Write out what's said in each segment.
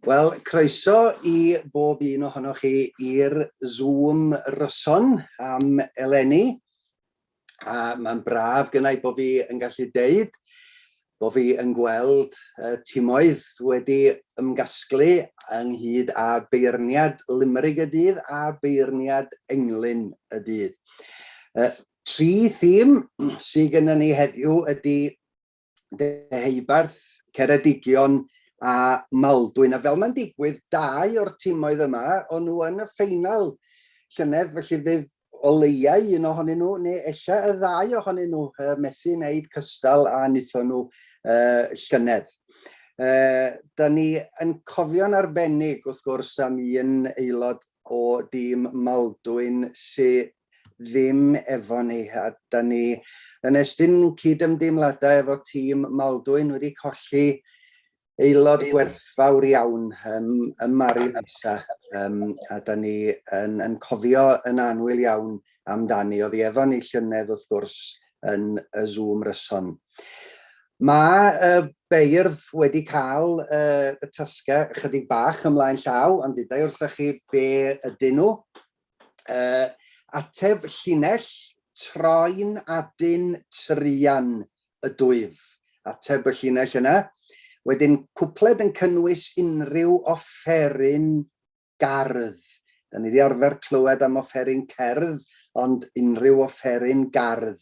Wel, croeso i bob un ohonoch chi i'r Zoom ryson am eleni. A mae'n braf gynnau bod fi yn gallu deud bod fi yn gweld y timoedd wedi ymgasglu ynghyd â beirniad Limrig y dydd a beirniad Englyn y dydd. Tri thîm sydd gennym ni heddiw ydy Deheubarth, Ceredigion a Maldwyn. A fel mae'n digwydd, dau o'r timoedd yma, o'n nhw yn y ffeinal llynedd, felly fydd o leia un ohonyn nhw, neu ella y ddau ohonyn nhw, methu wneud cystal â wnaethon nhw llynedd. Da ni yn cofio'n arbennig, wrth gwrs, am un aelod o dîm Maldwyn sydd ddim efo ni, a da ni yn estyn cyd-ymdeimladau efo tîm Maldwyn wedi colli aelod gwerthfawr iawn um, ym Mari Lisa, um, a da ni yn, yn cofio yn annwyl iawn amdani. Oedd hi efo ni llynedd wrth gwrs yn y Zoom ryson. Mae y beirdd wedi cael y tasgau chydig bach ymlaen llaw, ond dudai wrthych chi be ydyn nhw. Ateb llinell, troi'n adyn truan ydwyf. Ateb y llinell yna. Wedyn cwpled yn cynnwys unrhyw offeryn gardd. Da ni wedi arfer clywed am offeryn cerdd, ond unrhyw offeryn gardd.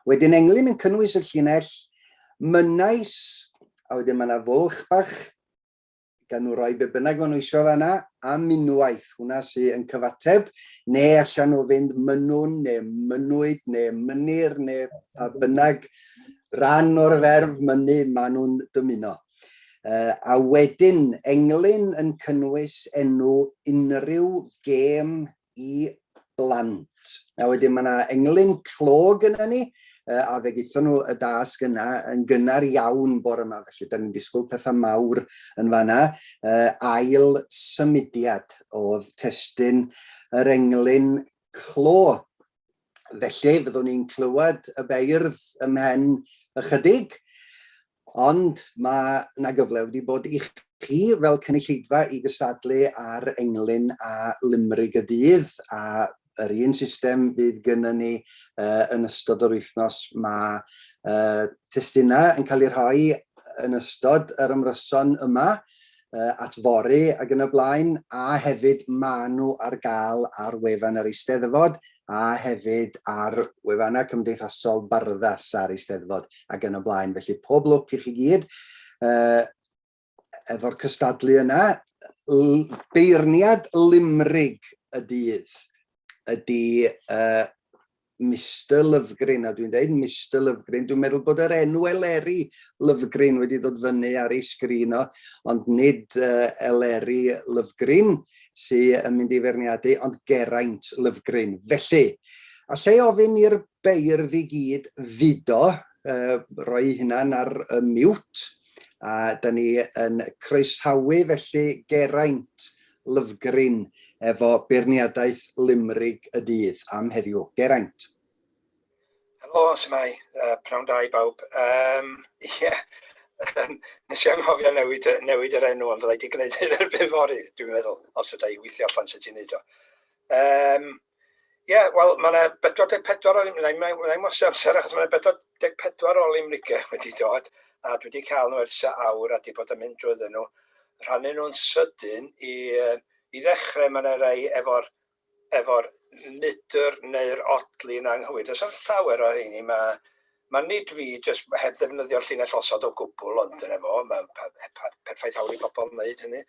Wedyn englyn yn cynnwys y llinell, mynais, a wedyn mae yna fwlch bach gan nhw roi be bynnag maen nhw isio fanna, am unwaith, hwnna sy yn cyfateb, neu allan nhw fynd mynnwn, neu mynnwyd, neu mynnir, neu pa bynnag ran o'r ferf mynnu maen nhw'n dymuno. A wedyn, englyn yn cynnwys enw unrhyw gêm i blant. A wedyn mae yna englyn clo gyda ni, a fe gaethon nhw y dasg yna yn gynnar iawn bore yma, felly da ni'n disgwyl pethau mawr yn fanna. Ail symudiad oedd testun yr englyn clo. Felly, fyddwn ni'n clywed y beirdd ymhen ychydig, ond mae yna gyfle wedi bod i chi fel cynulleidfa i gystadlu ar englyn a limrig y dydd, a yr un system fydd gynnon ni yn ystod yr wythnos. Mae testunau yn cael eu rhoi yn ystod yr ymryson yma, at fory ac yn y blaen, a hefyd maen nhw ar gael ar wefan yr Eisteddfod a hefyd ar wefannau cymdeithasol Barddas a'r Eisteddfod ac yn y blaen. Felly pob lwc i chi gyd efo'r cystadlu yna. Beirniad limrig y dydd ydy Mister Lovgreen, a dwi'n dweud Mister Lovgreen, dwi'n meddwl bod yr enw Eleri Lovgreen wedi dod fyny ar ei sgrin o, ond nid Eleri Lovgreen sy'n yn mynd i feirniadu, ond Geraint Lovgreen. Felly, allai ofyn i'r beirdd i gyd fudo, roi hunan ar y mute, a da ni yn croesawu felly Geraint Lovgreen efo beirniadaeth limrig y dydd am heddiw. Geraint. Helo, su'mai? Pnawn da i bawb. Ie, nes i anghofio newid, newid yr enw, ond fyddai wedi gwneud hyn erbyn fory, dwi'n meddwl, os fydda i weithio allan sut i wneud o. Ie, yeah, wel, mae yna 44 o limrigau, wna i'm wastio amser achos mae yna 44 o limrigau wedi dod, a dwi wedi cael nhw ers awr a di bod yn mynd drwyddyn nhw. Rhannu nhw'n sydyn i, i ddechrau mae yna rai efo'r efo mudr neu'r odli yn anghywir. Does na'm llawer o rheini, mae Mae nid fi jyst heb ddefnyddio'r llinell osod o gwbl, ond dyna fo, mae'n perffaith hawl i bobl wneud hynny.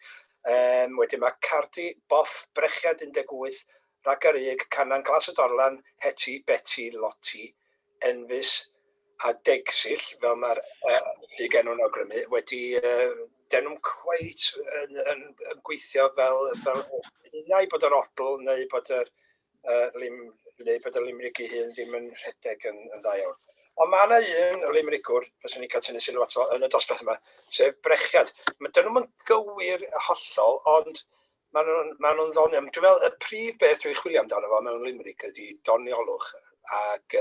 Wedyn mae Cardi, Boff, Brechiad 18, Ragaryg, Canan, Glas y Dorlan, Heti, Beti, Loti, Enfys a Degsill, fel mae'r ffug enw'n awgrymu, wedi dyn nhw'm cweit yn, yn, yn gweithio fel, fel unai bod yr odl neu bod yr lim, neu bod y limrig ei hun ddim yn rhedeg yn, yn dda iawn. Ond mae yna un limrigwr, fyswn i'n cael tynnu sylw ato yn y dosbarth yma, sef Brechiad. Mae dyn nhw'n gywir hollol, ond maen nhw'n ma nhw ddoniol. Dwi'n meddwl y prif beth dwi'n chwilio amdano fo mewn limrig ydy doniolwch, ac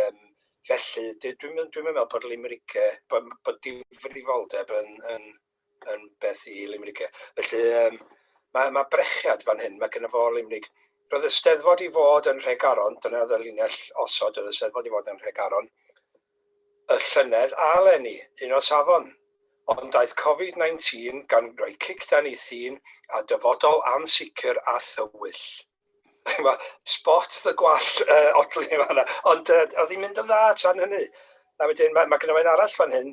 felly dwi'n dwi meddwl bod limrigau, bod, bod difrifoldeb yn, yn, yn beth i limrigau. Felly, Mae, mae brechiad fan hyn, mae gennym fo limrig. Roedd y steddfod i fod yn Nhregaron, dyna oedd y linell osod, roedd y steddfod i fod yn Nhregaron, y llynedd a eleni, un o safon. Ond daeth Covid-19 gan roi cic dan ei thîn a dyfodol ansicr a thywyll. Mae spot the gwall odli yn fanna. Ond oedd hi'n mynd yn dda tan hynny. A wedyn mae, mae gennym un arall fan hyn,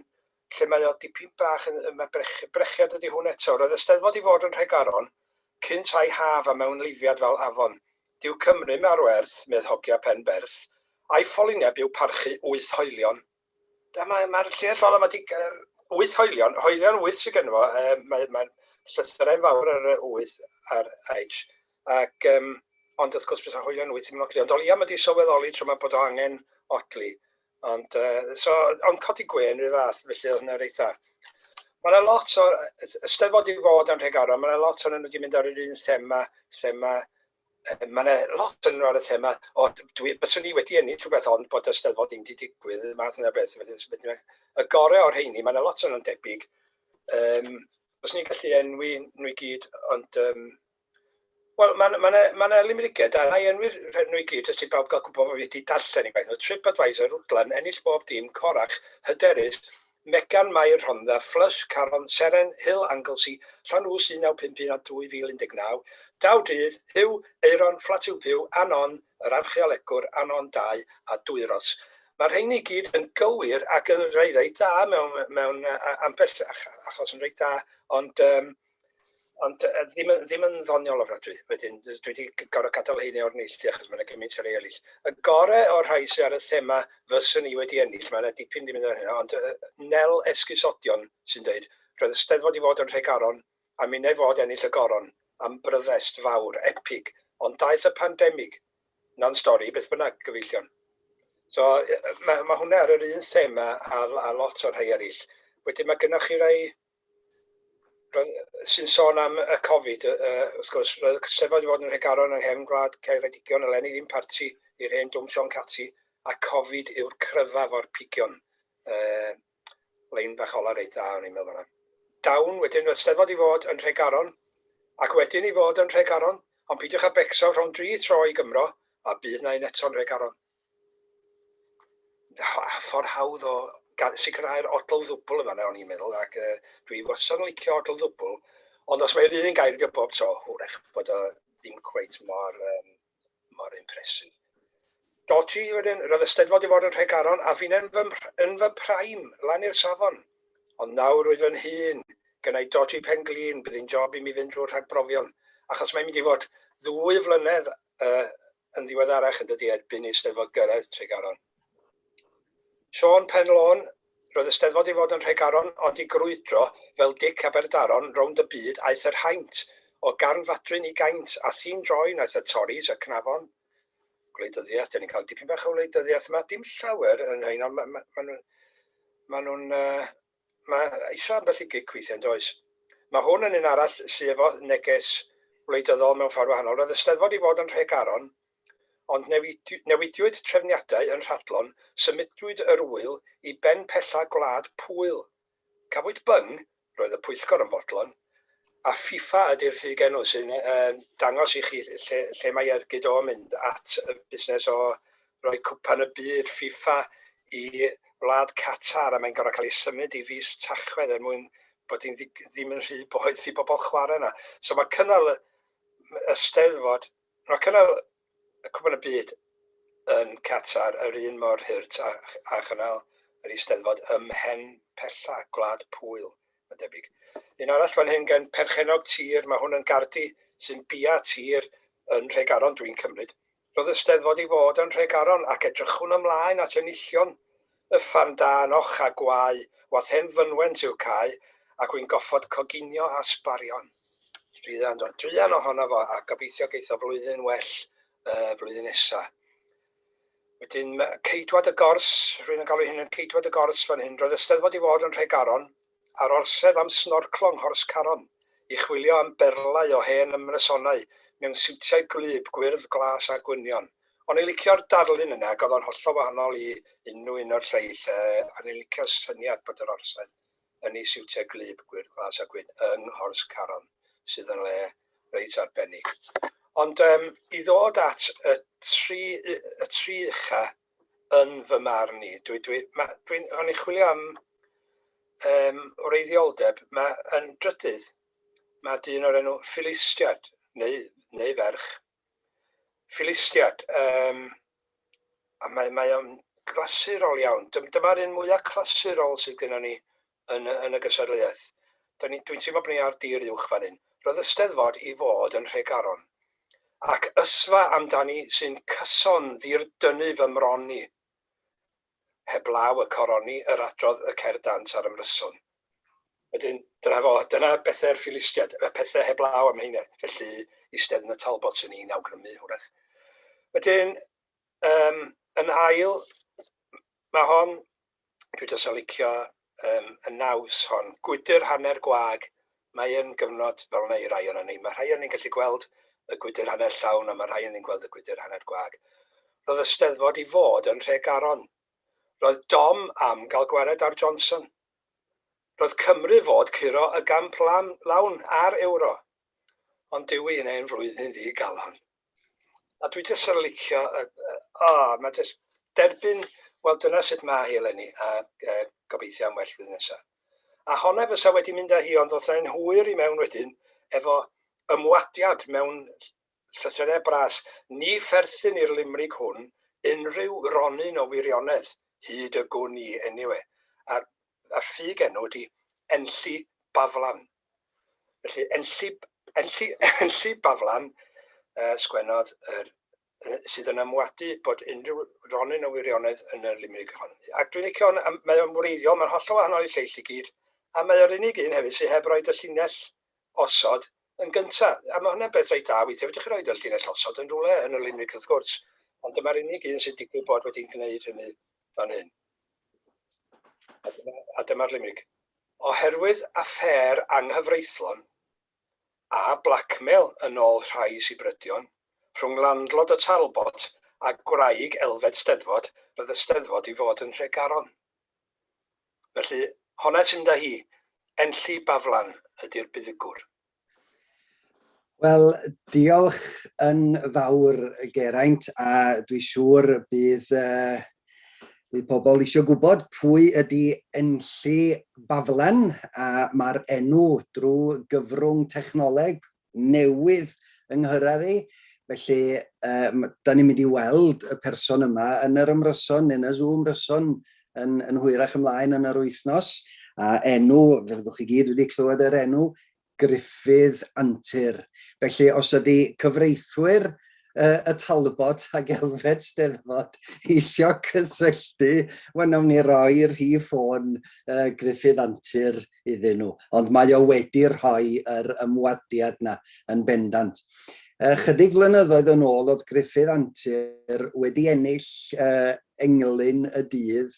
lle mae o dipyn bach yn, mae brech, brechiad ydy hwn eto. Roedd y Steddfod i fod yn Nhregaron, cyn tai haf a mewnlifiad fel afon. Dyw Cymru 'm ar werth, medd hogia pen berth, a'i ffolineb yw parchu wyth hoelion. Da, mae'r mae llinell ola, mae di, wyth hoelion, hoelion wyth sydd gynno fo, mae, mae llythyren fawr ar y wyth a'r H, ac, um, ond wrth gwrs bysa hoelion wyth ddim yn odli, ond o leia mae di sylweddoli tro mae bod o angen odli. Ond, so, ond codi gwên rhyw fath, felly oedd hwnna reit dda. Mae yna lot o, Eisteddfod i fod yn Nhregaron, mae yna lot o'n nhw wedi mynd ar yr un thema, thema, mae yna lot o'n nhw ar y thema, o, dwi, byswn i wedi ennill rhywbeth ond bod y Steddfod ddim wedi digwydd, y math yna beth. Felly, y gorau o'r rheini, mae yna lot o'n nhw'n debyg. Um, byswn i'n gallu enwi nhw i gyd, ond um, Wel, mae 'na ma' 'na limerigiau da. Na i enwi'r rhain nhw i gyd jyst i bawb gael gwybod bod fi wedi darllen eu gwaith nhw. TripAdvisor, Rwdlan, Ennill Bob Dim, Corach, Hyderus, Megan Mair Rhondda, Flush, Caron, Seren, Hill Anglesey, Llanrwst 1951 a 2019, Daw Dydd, Huw, Aeron, Fflat Yw Puw, Anon, Yr Archeolegwr, Anon 2 a Dwyros. Mae'r rheini i gyd yn gywir ac yn rhai reit dda mewn, mewn ambell achos yn reit dda, ond um, Ond ddim, ddim yn ddoniol ofnadwy. Wedyn, dwi wedi gorfod gadael heini o'r neilltu achos mae yna gymaint o rei eraill. Y gore o'r rhai sydd ar y thema fyswn i wedi ennill, mae yna dipyn wedi mynd ar hynna, ond Nel Esgusodion sy'n dweud, roedd y Steddfod i fod yn Nhregaron, a minnau fod ennill y goron, am bryddest fawr, epig, ond daeth y pandemig, na'n stori, beth bynnag, gyfeillion. So, mae, mae hwnna ar yr un thema a, a lot o'r rhai eraill. Wedyn mae gennych chi rai sy'n sôn am y Covid, wrth gwrs, roedd y Steddfod wedi bod yn Nhregaron yng nghefn gwlad Ceredigion eleni, ddim parti i'r hen Dwm Siôn Cati, a Covid yw'r cryfaf o'r pigion. Uh, lein bach ola reit dda, o'n i'n meddwl fan'na. Dawn, wedyn roedd Steddfod i fod yn Nhregaron, ac wedyn i fod yn Nhregaron, ond peidiwch â becso rhwng dri tro i Gymro, a bydd na un eto yn Nhregaron. Ffordd hawdd o sicrhau'r odl ddwbl yn fan'na o'n i'n meddwl, ac uh, dwi wastad yn licio odl ddwbl, ond os mae'r un gair gyda bob tro, hwrach bod o ddim cweit mor, um, mor impressive. Dodgy wedyn, roedd y Steddfod i fod yn Nhregaron a fi'n yn fy, yn fy prime, lan i'r safon. Ond nawr rwyf yn hŷn, gynna i dodgy pen glin, bydd hi'n job i mi fynd drwy'r rhagbrofion, achos mae'n mynd i fod ddwy flynedd uh, yn ddiweddarach yn dydi erbyn i Steddfod gyrraedd Tregaron. Siôn Pen Lôn, roedd y Steddfod i fod yn Nhregaron ond i grwydro fel Dic Aberdaron rownd y byd aeth yr haint, o Garn Fadryn i Gaint a thîn droi wnaeth y Tories y cnafon. Gwleidyddiaeth, dyn ni'n cael dipyn bach o wleidyddiaeth yma, dim llawer yn hyn, ond maen ma, ma ma nhw'n uh, Mae eisiau ambell i gic weithiau, yn does? Mae hwn yn un arall sydd efo neges wleidyddol mewn ffordd wahanol. Roedd y Steddfod i fod yn Nhregaron, ond newidiwyd trefniadau yn rhadlon, symudwyd yr ŵyl i ben pella gwlad Pwyl. Cafwyd byng, roedd y pwyllgor yn fodlon, a FIFA ydy'r ffug enw sy'n dangos i chi lle, lle mae ergyd o'n mynd at y busnes o roi Cwpan y Byd FIFA i wlad Qatar a mae'n gorfod cael ei symud i fis Tachwedd er mwyn bod hi'n ddim yn rhy boeth i bobl chwarae yna. So mae cynnal y Steddfod, mae cynnal y Cwpan y Byd yn Qatar yr un mor hurt a, a chynnal yr Eisteddfod ym mhen pella gwlad Pwyl, mae'n debyg. Un arall fan hyn gen perchennog tir, mae hwn yn gardi sy'n bia tir yn Nhregaron dwi'n cymryd. Roedd y Steddfod i fod yn Nhregaron ac edrychwn ymlaen at enillion. Yffarn da yn och a gwae, wath hen fynwent yw'r cae, ac wy'n goffod coginio a sbarion. Druan, druan ohono fo, a gobeithio geith o flwyddyn well y flwyddyn nesa. Wedyn, Ceidwad y Gors, rwy'n yn galw hyn yn Ceidwad y Gors fan hyn, roedd y Steddfod i fod yn Nhregaron, a'r orsedd am snorclo yng Nghors Caron, i chwilio am berlau o hen ymrysonau mewn siwtiau gwlyb, gwyrdd, glas a gwynion. O'n i'n licio'r darlun yna, ac oedd o'n hollol wahanol i unrhyw un o'r lleill, o'n i'n licio'r syniad bod yr orsedd yn ei siwtiau gwlyb, gwyrdd, glas a gwyn yng Nghors Caron, sydd yn le reit arbennig. Ond um, i ddod at y tri, y tri ucha yn fy marn i, dwi, dwi, ma, dwi, o'n i'n chwilio am um, wreiddioldeb, mae yn drydydd, mae dyn o'r enw Philistiad, neu, neu ferch. Philistiad, um, a mae, mae o'n glasurol iawn. Dyma'r un mwyaf clasurol sydd gennym ni yn, yn y gystadleuaeth. Dwi'n teimlo bod ni ar dir uwch fan hyn. Roedd y Steddfod i fod yn Nhregaron. Ac ysfa amdani sy'n cyson ddirdynnu fy mron i. Heblaw y coroni yr adrodd y cerdd dant ar ymryson. Wedyn, dyna fo, dyna bethau'r Philistiaid, y pethau heblaw am heina. Felly, eistedd yn y Talbot sy'n ni'n awgrymu, hwrach. Wedyn, um, yn ail, mae hon Dwi jyst yn licio um, y naws hon. Gwydr hanner gwag, mae yn gyfnod fel yna i rai o'n ni. Mae rhai o'n ni'n gallu gweld y gwydr hanner llawn a mae rhai o'n ni'n gweld y gwydr hanner gwag. Roedd y steddfod i fod yn Nhregaron. Roedd Dom am gael gwared ar Johnson. Roedd Cymru fod curo y gamp lawn a'r Euro. Ond dyw hi yn ein flwyddyn ddi-galon. A dwi jyst yn licio, o, oh, mae jyst derbyn, wel dyna sut mae hi eleni, a uh, gobeithio am well flwyddyn nesaf. A honna fysa wedi mynd â hi, ond ddoth e'n hwyr i mewn wedyn, efo ymwadiad mewn llythrennau bras, ni pherthyn i'r limrig hwn unrhyw ronyn o wirionedd, hyd y gwn i, anyway. A'r, a'r ffug enw ydi Enlli Baflan. Felly, Enlli, Enlli, Enlli Baflan uh, sgwennodd yr, uh, sydd yn ymwadu bod unrhyw ronyn o wirionedd yn y limrig hon. Ac dwi'n licio hwn, mae o'n wreiddiol, mae'n hollol wahanol i lleill i gyd, a mae o'r unig un hefyd sydd heb roed y llinell osod yn gyntaf. A mae hwnna'n beth reit da weithiau, fedrwch chi roed y llinell osod yn rhywle yn y limrig wrth gwrs, ond dyma'r unig un sy'n digwydd bod wedi'n gwneud hynny fan hyn. A dyma, a dyma'r limrig. Oherwydd affêr anghyfreithlon, a blacmêl yn ôl rhai sibrydion, rhwng landlord y Talbot a gwraig Elfed Steddfod, roedd y Steddfod i fod yn Nhregaron. Felly, honna sy'n mynd â hi, Enlli Baflan ydy'r buddugwr. Wel, diolch yn fawr, Geraint, a dwi siŵr bydd, uh, bydd pobl eisiau gwybod pwy ydy Enlli Baflan, a mae'r enw drwy gyfrwng technoleg newydd yng nghyrraedd i. Felly, uh, da ni'n mynd i weld y person yma yn yr ymryson, yn y Zoom ryson, yn, yn hwyrach ymlaen yn yr wythnos. A enw, fe fyddwch chi gyd wedi clywed yr enw, Gruffydd Antur. Felly, os ydy cyfreithwyr y Talbot ac Elfed Steddfod eisio cysylltu, wel, nawn ni roi rhif ffôn uh, Gruffydd Antur iddyn nhw. Ond mae o wedi rhoi yr ymwadiad na yn bendant. Chydig flynyddoedd yn ôl oedd Gruffydd Antur wedi ennill uh, englyn y dydd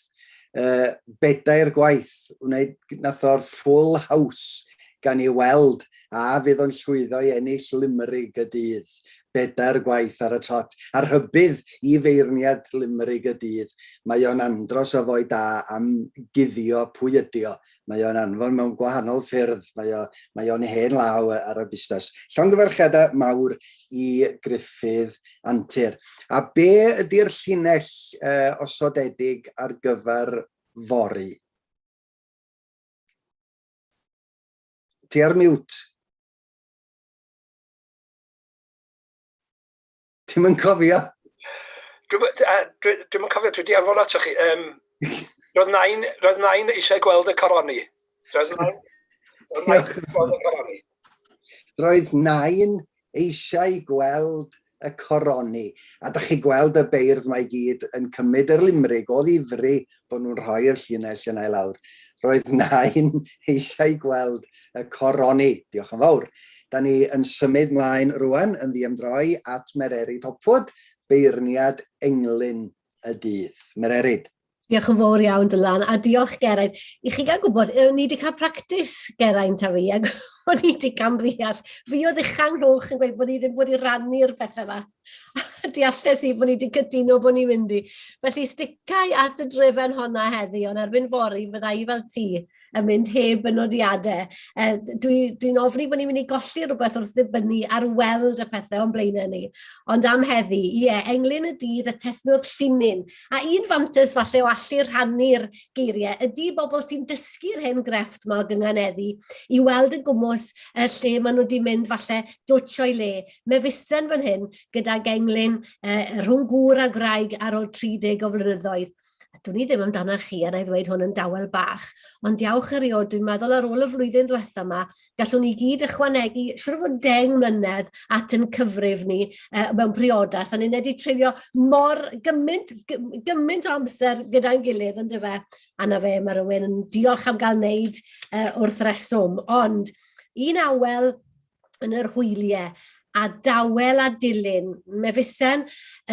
uh, bedair gwaith, wneud, nath o'r full house gan ei weld a fydd o'n llwyddo i ennill limrig y dydd bedair gwaith ar y trot. A rhybudd i feirniad limrig y dydd, mae o'n andros o foi da am guddio pwy ydi o. Mae o'n anfon mewn gwahanol ffyrdd, mae o, mae o'n hen law ar y busnes. Llongyfarchiadau mawr i Gruffydd Antur. A be ydy'r llinell uh, osodedig ar gyfer fory? Ti ar mute. Ti'm yn cofio? Dwi'm dwi, dwi yn cofio, dwi wedi anfon ato chi. Um, roedd nain, roedd nain eisiau gweld y coroni. Roedd nain, roedd nain eisiau gweld y coroni. Roedd nain eisiau gweld y coroni. A da chi gweld y beirdd mae gyd yn cymryd yr limrig o ddifri bod nhw'n rhoi'r llinell yna i lawr. Roedd nain eisiau gweld y coroni. Diolch yn fawr. Da ni yn symud mlaen rwan yn ddiymdroi at Mererid Hopwood, beirniad englyn y dydd. Mererid. Diolch yn fawr iawn, Dylan, a diolch Geraint. I chi gael gwybod, o'n i wedi cael practis Geraint a fi, ac o'n i wedi camddeall. Fi oedd uchan rhwch yn gweud bod ni ddim wedi rannu'r pethau yma. Dealles i bod ni wedi cytuno bod ni'n mynd i. Felly sticau at y drefen honna heddi, ond erbyn fory fydda i fel ti. yn mynd heb y nodiadau. Dwi'n dwi ofni bod ni'n mynd i golli rhywbeth wrth ddibynnu ar weld y pethau o'n blaenau ni. Ond am heddi, ie, englyn y dydd y tesnwr llinyn. A un fantes falle o allu rhannu'r geiriau ydy bobl sy'n dysgu'r hen grefft ma o gynganeddu i weld y gwmws y lle maen nhw wedi mynd falle dwtsh o'i le. Mefusen fan hyn gydag englyn rhwng gŵr a gwraig ar ôl 30 o flynyddoedd. A dwn i ddim amdana chi, a na i ddweud hwn yn dawel bach, ond diawch erioed, dwi'n meddwl ar ôl y flwyddyn ddiwetha yma, gallwn ni gyd ychwanegu siwr o fod 10 mlynedd at yn cyfrif ni mewn priodas, a ni'n wedi treulio mor gymaint, gymaint o amser gyda'n gilydd, yn dyfe? A na fe, mae rhywun yn diolch am gael wneud wrth reswm, ond un awel yn yr hwyliau, a dawel a dilyn. Mefusen,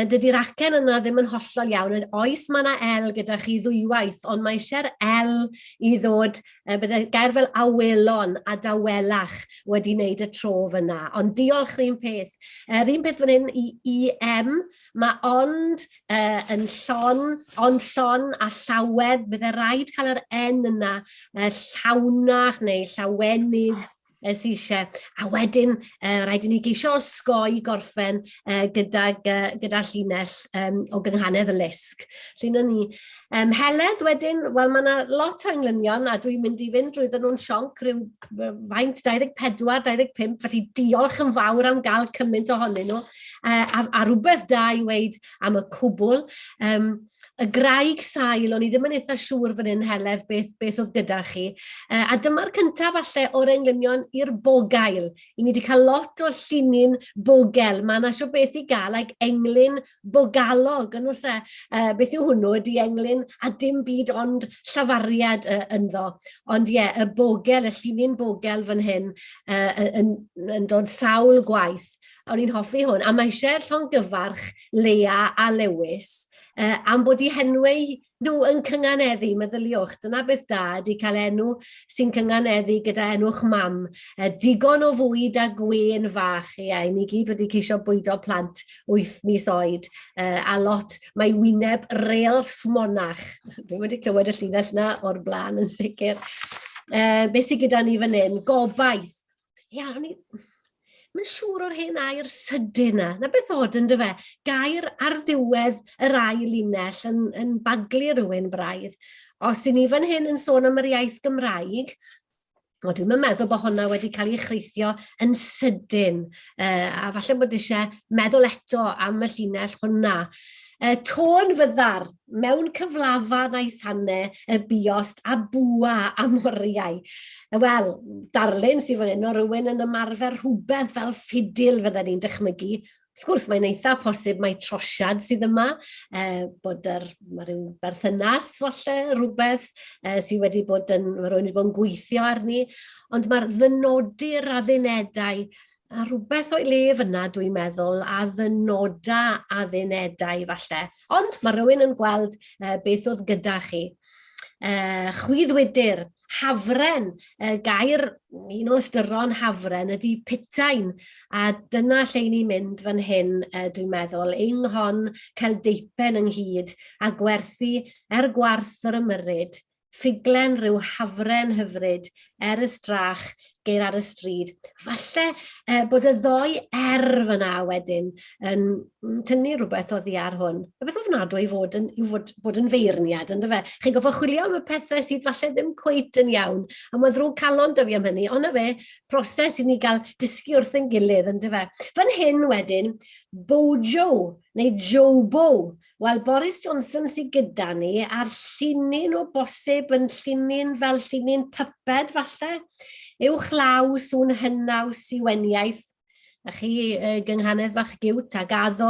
dydy'r acen yna ddim yn hollol iawn. Oes, mae yna L gyda chi ddwywaith, ond mae eisiau'r L i ddod, bydde gair fel awelon a dawelach wedi wneud y tro fyna. Ond diolch yr un peth. Yr un peth fan hyn i EM, mae ond yn llon, ond llon a llawed, bydde rhaid cael yr N yna, llawnach neu llawenydd, sy eisiau. A wedyn, rhaid i ni geisio osgoi gorffen gydag, gyda llinell o gynghanedd y lusg. Felly na ni. Heledd wedyn, wel mae yna lot o englynion a dwi'n mynd i fynd drwydden nhw'n sionc rhyw faint 24, 25, felly diolch yn fawr am gael cymaint ohonyn nhw. A, a rhywbeth da i weid am y cwbl. Um, y graig sail, o'n i ddim yn eitha siŵr fan hyn, Heledd, beth, beth oedd gyda chi. A dyma'r cyntaf falle o'r englynion i'r bogail. I ni wedi cael lot o llinyn bogel. Mae yna sio beth i gael ag englyn bogalog, yn oes e? Beth yw hwnnw? Ydy englyn a dim byd ond llafariad ynddo. Ond ie, yeah, y bogel, y llinyn bogel fan hyn, yn, yn dod sawl gwaith. O'n i'n hoffi hwn. A mae eisiau llongyfarch Lea a Lewis am bod eu henwau nhw yn cynganeddu, meddyliwch, dyna beth da ydy cael enw sy'n cynganeddu gyda enw'ch mam. Digon o fwyd a gwên fach, ie, i ni gyd wedi ceisio bwydo plant 8 mis oed, a lot, mae wyneb rêl smonach. Dwi'n wedi clywed y llinell yna o'r blaen yn sicr. Beth sydd gyda ni fan hyn? Gobaith. Ia, o'n i... Mae'n siŵr o'r hen air sydyn na. Na beth od yn dyfe? Gair ar ddiwedd yr ail linell yn, yn baglu rhywun braidd. Os i ni fan hyn yn sôn am yr iaith Gymraeg, o, dwi'n meddwl bod hwnna wedi cael ei chreithio yn sydyn. A falle bod eisiau meddwl eto am y llinell hwnna. Tôn fyddar, mewn cyflafa na'i thane, y biost a bwa am oriau. Wel, darlun sydd fan hyn o rywun yn ymarfer rhywbeth fel ffidil fydden ni'n dychmygu. Wrth gwrs, mae'n eitha posib mai trosiad sydd yma, bod yr, mae rhyw berthynas falle, rhywbeth sydd wedi bod yn, mae rhywun wedi bod yn gweithio arni, ond mae'r ddynodi'r addunedau A rhywbeth o'i le fyna, dwi'n meddwl, a ddynoda addunedau falle. Ond mae rhywun yn gweld beth oedd gyda chi. Chwyddwydr, hafren, gair un o ystyron hafren ydy putain, a dyna lle ni'n mynd fan hyn, dwi'n meddwl, yng nghon cael deipen ynghyd a gwerthu er gwarth yr ymyrryd, ffuglen rhyw hafren hyfryd er y strach geir ar y stryd. Falle bod y ddoi er fyna wedyn yn tynnu rhywbeth oddi ar hwn. Rhywbeth ofnadwy i fod yn, i fod, bod yn feirniad, ynddo fe? Chi'n gofio chwilio am y pethau sydd falle ddim cweit yn iawn, a mae'n ddrwg calon dy fi am hynny, ond na fe, proses i ni gael dysgu wrth ein gilydd, ynddo fe? Fan hyn wedyn, Bojo, neu Jobo, Wel, Boris Johnson sydd gyda ni, a'r llinyn o bosib yn llinyn fel llinyn pyped falle. Uwch law sŵn hynaws i weniaith, a chi gynghanedd fach giwt a gaddo,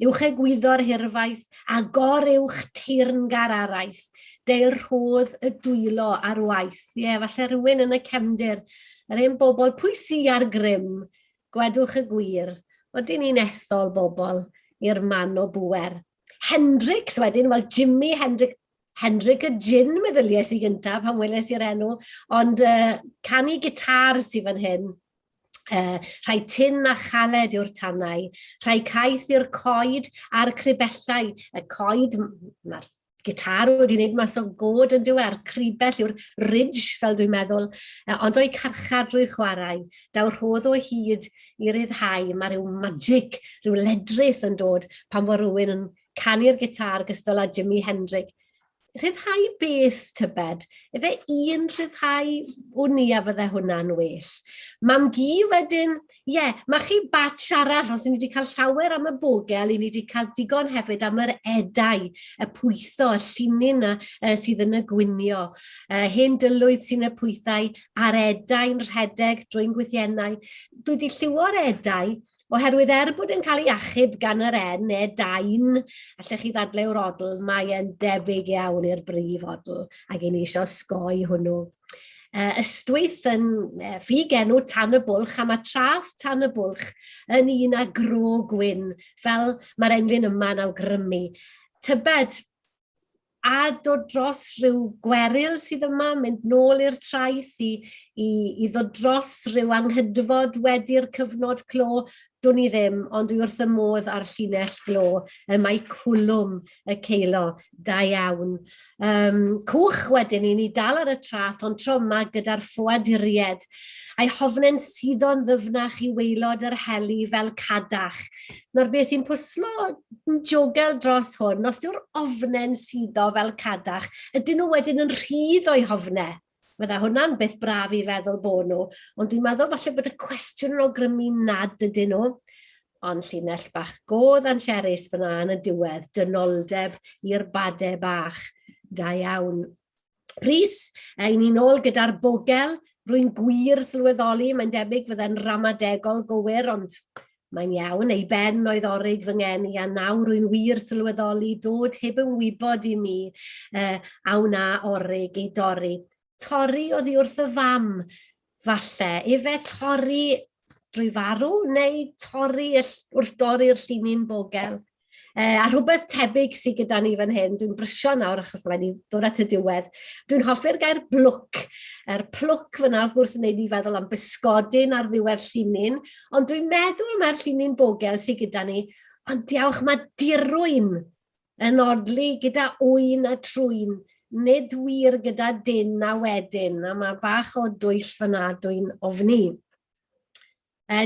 uwch egwyddor hirfaith, a gor uwch teyrngar araith, deil rhodd y dwylo ar waith. Ie, yeah, falle rhywun yn y cefndir, yr hen bobl, pwy sy ar grym? Gwedwch y gwir, odyn ni'n ethol bobl i'r man o bŵer. Hendrix wedyn, wel Jimi Hendrix, Hendrix y gin meddyliais i gyntaf pan weles i'r enw, ond canu gitar sydd fan hyn. Rhai tyn a chaled yw'r tanau, rhai caeth yw'r coed a'r cribellau, y coed, mae'r gitar wedi wneud mas o god yn dyw e, a'r cribell yw'r ridge, fel dwi'n meddwl, ond o'i carchar drwy chwarae, daw rhodd o hyd i ryddhau, mae rhyw magic, rhyw ledrith yn dod pan fo rhywun yn canu'r gitar gystal â Jimi Hendrix. Rhyddhau beth, tybed? Efe un rhyddhau, wn i a fydde hwnna'n well. Mam gi wedyn, ie, yeah, mae chi batch arall, os ni wedi cael llawer am y bogel, i ni wedi cael digon hefyd am yr edau, y pwytho, y llinyn na sydd yn y gwynio. Hen dylwydd sy'n y pwythau, a'r edau'n rhedeg drwy'n gwythiennau. Dwi wedi lliwio'r edau, Oherwydd er bod e'n cael ei achub gan yr N, e dain, allech chi ddadleu'r odl, mae e'n debyg iawn i'r brif odl, ac i ni eisiau osgoi hwnnw. Ystwyth yn ffug enw Tan y Bwlch, a mae traeth Tan y Bwlch yn un â gro gwyn, fel mae'r englyn yma'n awgrymu. Tybed, a dod dros rhyw gweryl sydd yma, mynd nôl i'r traeth i, i, i ddod dros rhyw anghydfod wedi'r cyfnod clo, dwn i ddim, ond dwi wrth y modd ar llinell glo, y mae cwlwm y ceilo, da iawn. Um, cwch wedyn, i ni dal ar y traeth, ond tro yma gyda'r ffoaduried, a'i hofnen suddo'n ddyfnach i waelod yr heli fel cadach. Nawr beth sy'n pwslo yn jogel dros hwn, os dyw'r ofne'n suddo fel cadach, ydyn nhw wedyn yn rhydd o'i hofne? Fydda hwnna'n beth braf i feddwl bod nhw, ond dwi'n meddwl falle bod y cwestiwn yn awgrymu nad ydyn nhw. Ond llinell bach go ddancherus fyna yn y diwedd, dynoldeb i'r bade bach. Da iawn. Rhys, e, i ni'n ôl gyda'r bogel, rwy'n gwir sylweddoli, mae'n debyg fydde'n ramadegol gywir, ond mae'n iawn, ei ben oedd orig fy ngeni, a nawr rwy'n wir sylweddoli dod heb yn wybod i mi a wna orig ei dorri. Torri oddi wrth y fam, falle. Efe torri drwy farw neu torri wrth dorri'r llinyn bogel. E, a rhywbeth tebyg sydd gyda ni fan hyn, dwi'n brysio nawr achos mae rhaid i ddod at y diwedd. Dwi'n hoffi'r gair blwc. Er plwc fyna wrth gwrs yn neud ni feddwl am bysgodyn ar ddiwedd llinyn, ond dwi'n meddwl mae'r llinyn bogel sydd gyda ni, ond diawch mae dirwyn yn odli gyda ŵyn a trwyn, nid wir gyda dyn a wedyn, a mae bach o dwyll fyna dwi'n ofni.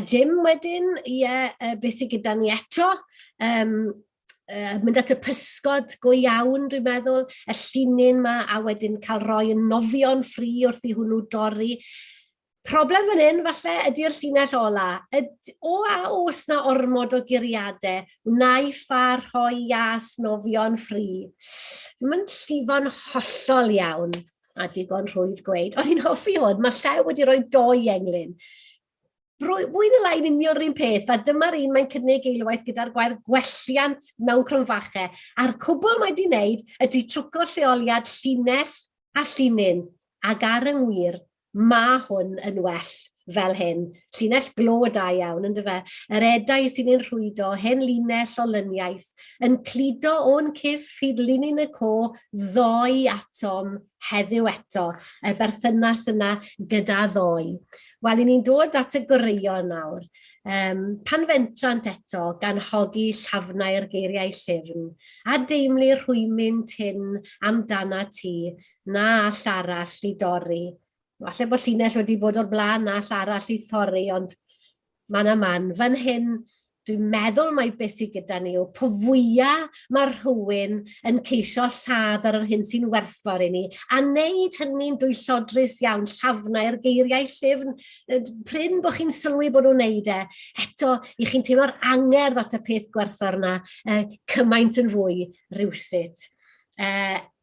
Jim wedyn, ie, yeah, beth sydd gyda ni eto? Um, mynd at y pysgod go iawn, dwi'n meddwl, y llinyn ma, a wedyn cael rhoi yn nofio'n ffri wrth i hwnnw dorri. Problem fan hyn, falle, ydy'r llinell ola. Yd, o a os na ormod o guriadau, wnaiff a rhoi ias nofio'n ffri. Ddim yn llifo'n hollol iawn, a digon rhwydd gweud. O'n i'n hoffi hwn, mae Llew wedi rhoi doi englyn. Fwy na lai'n union yr un peth, a dyma'r un mae'n cynnig eilwaith gyda'r gwair gwelliant mewn cromfachau, a'r cwbl mae di wneud ydy trwco lleoliad llinell a llinyn, ac ar yng ngwir, mae hwn yn well fel hyn. Llinell glo da iawn, ynddo fe? Yr edau sy'n ein rhwydo, hen linell o lyniaeth, yn cludo o'n cyff hyd linyn y co, ddoe atom, heddiw eto, y berthynas yna gyda ddoe. Wel, i ni'n dod at y goreuon nawr. Um, pan fentrant eto, gan hogi llafnau'r geiriau llyfn, a deimlu rhwymyn tyn amdana ti, na all arall i dorri. Falle bod llinell wedi bod o'r blaen, na all arall i thorri, ond man a man. Fan hyn, dwi'n meddwl mai beth sydd gyda ni yw po fwyaf mae rhywun yn ceisio lladd ar yr hyn sy'n werthfawr i ni, a wneud hynny'n dwyllodrus iawn, llafnau'r geiriau llyfn, prin bod chi'n sylwi bod nhw'n wneud e, eto, i chi'n teimlo'r angerdd at y peth gwerthfawr yna, cymaint yn fwy rywsut.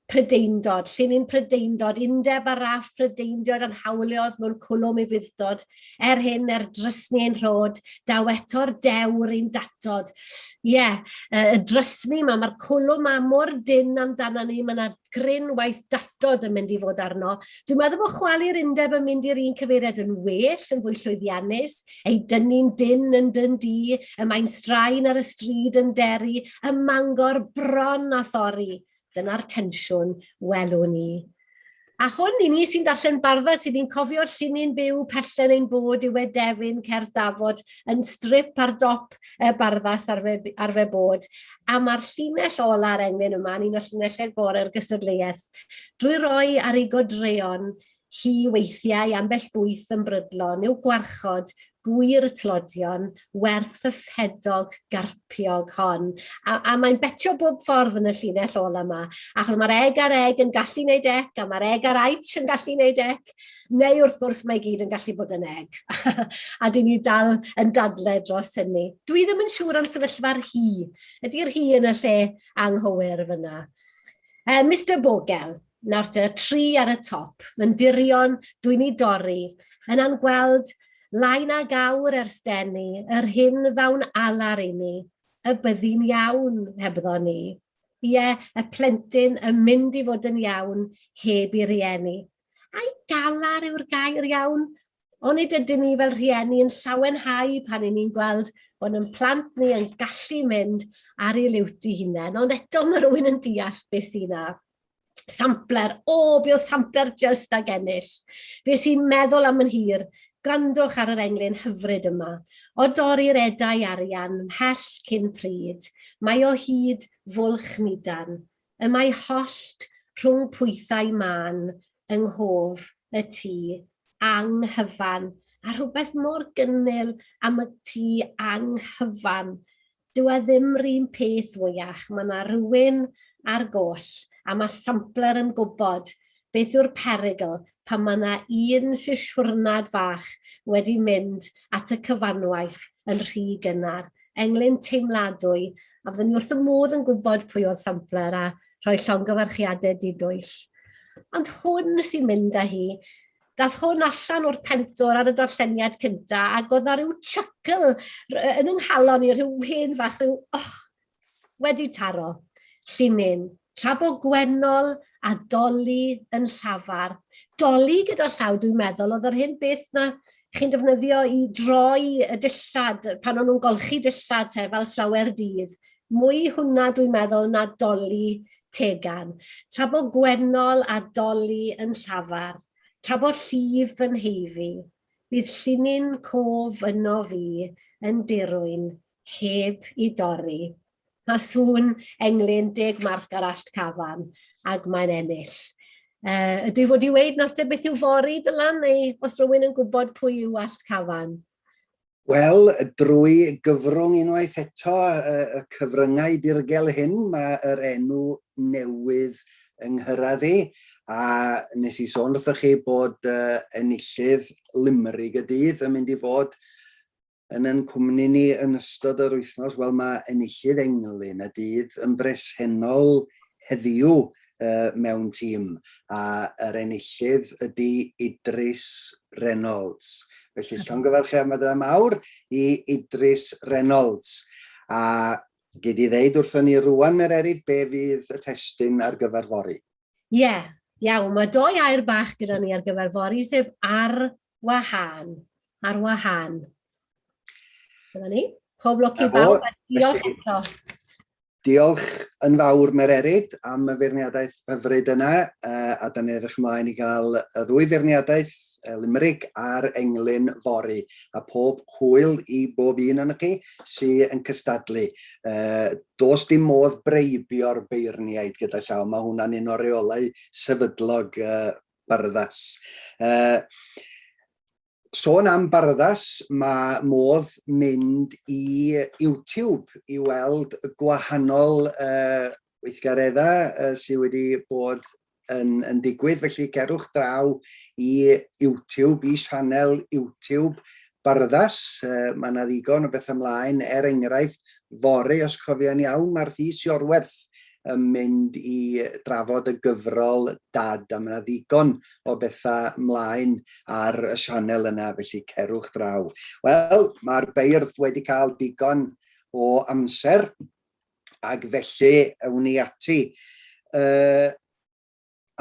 Prydeindod, llinyn Prydeindod, undeb ar raff Prydeindod a'n hawliodd mewn cwlwm ufudd-dod, er hyn, er drysni ein rhod, daw eto'r dewr i'n datod. Ie, yeah, y drysni yma, mae'r cwlwm yma mor dynn amdana ni, mae yna gryn waith datod yn mynd i fod arno. Dwi'n meddwl bod chwalu'r undeb yn mynd i'r un cyfeiriad yn well, yn fwy llwyddiannus, ei dynnu'n dynn yn dyn di, y mae'n straen ar y stryd yn deri, y mangor bron a thorri. Dyna'r tensiwn welwn ni. A hwn i ni sy'n darllen barddas sydd ni'n cofio llinyn byw pellen ein bod yw edefyn cerdd dafod yn strip ar dop y barddas arfer, arfer bod. A mae'r llinell ola'r englyn yma yn un o llinellau gorau'r gystadleuaeth. Drwy roi ar ei godreon hi weithiau ambell bwyth yn brydlon i'w gwarchod gwir y tlodion werth y ffedog garpiog hon. A, a mae'n betio bob ffordd yn y llinell ola yma, achos mae'r eg ar eg yn gallu gwneud ec, a mae'r eg ar aich yn gallu gwneud ec, neu wrth gwrs mae gyd yn gallu bod yn eg. a dyn ni dal yn dadle dros hynny. Dwi ddim yn siŵr am sefyllfa'r hi. Ydy'r hi yn y lle anghywir fyna? Mr Bogel, nawr te, tri ar y top, yn dirion, dwi'n ei dorri, yna'n gweld lai nag awr ers denu, yr hyn ddawn alar i ni, y byddi'n iawn hebddo ni. Ie, y plentyn yn mynd i fod yn iawn heb i rieni. Ai galar yw'r gair iawn? Onid ydyn ni fel rhieni yn llawenhau pan 'yn ni'n gweld bod yn plant ni yn gallu mynd ar eu liwt eu hunain, ond eto mae rhywun yn deall beth sy'n na. Sampler, o, be oedd sampler just ag ennill. Be sy'n meddwl am yn hir, gwrandwch ar yr englyn hyfryd yma. O dorri'r edau arian mhell cyn pryd, mae o hyd fwlch mudan. Y mae hollt rhwng pwythau mân yng nghof y tŷ anghyfan, a rhywbeth mor gynnil am y tŷ anghyfan. Dyw e ddim 'run peth fwyach, mae 'na rywun ar goll, a mae sampler yn gwybod beth yw'r perygl pan mae 'na un sisiwrnad fach wedi mynd at y cyfanwaith yn rhy gynnar. Englyn teimladwy, a fyddwn ni wrth y modd yn gwybod pwy oedd sampler a rhoi llongyfarchiadau didwyll. Ond hwn sy'n mynd â hi. Dath hwn allan o'r pentwr ar y darlleniad cynta ac oedd na rhyw chuckle yn yng nghalon i, rhyw hen fach, rhyw, oh, wedi taro. Llinyn, tra bo gwennol a doli yn llafar. Doli gyda llaw, dwi'n meddwl, oedd yr hen beth na chi'n defnyddio i droi y dillad pan o'n nhw'n golchi dillad te, fel slawer dydd. Mwy hwnna, dwi'n meddwl, na doli tegan. Tra bo gwennol a doli yn llafar, tra bo llif yn heifi, bydd llinyn cof yno fi yn dirwyn heb i dorri. Mae sŵn englyn deg marc ar allt cafan ac mae'n ennill. Ydw i fod i weud nawr te beth yw fory, Dylan, neu os rhywun yn gwybod pwy yw allt cafan? Wel, drwy gyfrwng unwaith eto y cyfryngau dirgel hyn, mae yr enw newydd yng nghyrraedd i, a nes i sôn wrthoch chi bod enillydd Limrig y dydd yn mynd i fod yn ein cwmni ni yn ystod yr wythnos. Wel, mae enillydd englyn y dydd yn bresennol heddiw mewn tîm, a yr enillydd ydy Idris Reynolds. Felly llongyfarchiadau mawr i Idris Reynolds. A gei di ddeud wrthon ni rwan, Mererid, be fydd y testun ar gyfer fory? Ie, yeah, iawn. Mae doi air bach gyda ni ar gyfer fory, sef ar wahân. Ar wahân. Dyna ni. Pob lwc i bawb a diolch eto. Diolch yn fawr Mererid am y feirniadaeth hyfryd yna, a da ni'n edrych ymlaen i gael y ddwy feirniadaeth, Limerick a'r englyn fory, a pob hwyl i bob un ohonoch chi sy yn cystadlu. Does dim modd breibio'r beirniaid gyda llaw, mae hwnna'n un o reolau sefydlog Barddas. Sôn am Barddas, mae modd mynd i YouTube i weld gwahanol uh, weithgareddau uh, sydd wedi bod yn, yn digwydd, felly cerwch draw i YouTube, i sianel YouTube Barddas. Uh, mae yna ddigon o beth ymlaen, er enghraifft, fory, os cofia'n iawn, mae'r Rhys Iorwerth yn mynd i drafod y gyfrol Dad, a mae yna ddigon o bethau mlaen ar y sianel yna, felly cerwch draw. Wel, mae'r beirdd wedi cael digon o amser, ac felly awn ni ati. Uh,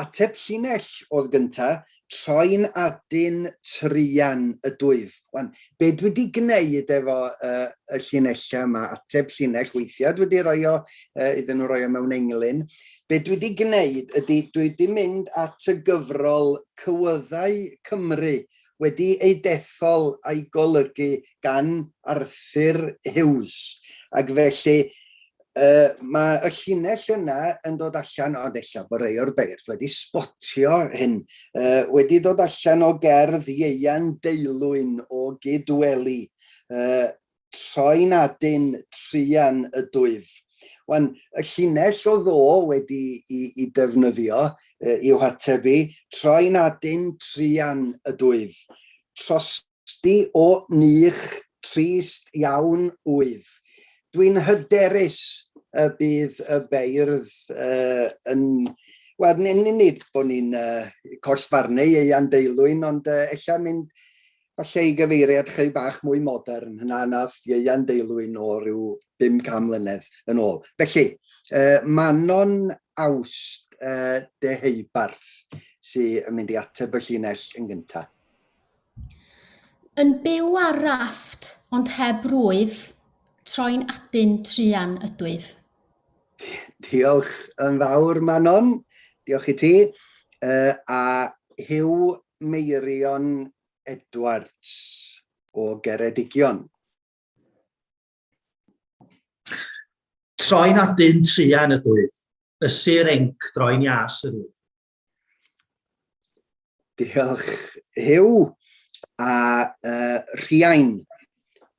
ateb llinell oedd gynta, Troi'n adyn truan ydwyf. Wan, be dwi wedi gwneud efo uh, y llinellau yma, ateb llinell, weithiau dwi wedi rhoi o, uh, iddyn nhw roi o mewn englyn. Be dwi wedi gwneud ydy, dwi wedi mynd at y gyfrol Cywyddau Cymru wedi ei dethol a'i golygu gan Arthur Hughes. Ac felly, uh, mae y llinell yna yn dod allan, ond ella bod rei o'r beirdd wedi spotio hyn, uh, wedi dod allan o gerdd Ieuan Deulwyn o Gydweli, uh, Troi'n adyn truan ydwyf. Wan, y llinell o ddo wedi i, i defnyddio i'w hateb i, troi'n adyn truan ydwyf. Trosti o nych trist iawn wyf. Dwi'n hyderus y bydd y beirdd uh, yn... Wel, nid bod ni'n uh, collfarnu Ieuan Deulwyn, ond uh, ella mynd Falle i gyfeiriad chydig bach mwy modern na nath Ieuan Deulwyn o ryw 500 mlynedd yn ôl. Felly, uh, Manon Awst uh, Deheubarth sy'n yn mynd i ateb y llinell yn gyntaf. Yn byw ar rafft ond heb rwyf, troi'n adyn truan ydwyf. Diolch yn fawr, Manon. Diolch i ti. Uh, a Huw Meirion Edwards o Geredigion. Troi'n adyn truan ydwyf, y sir enc droi'n ias yr wyf. Diolch, Huw. A uh, Rhiain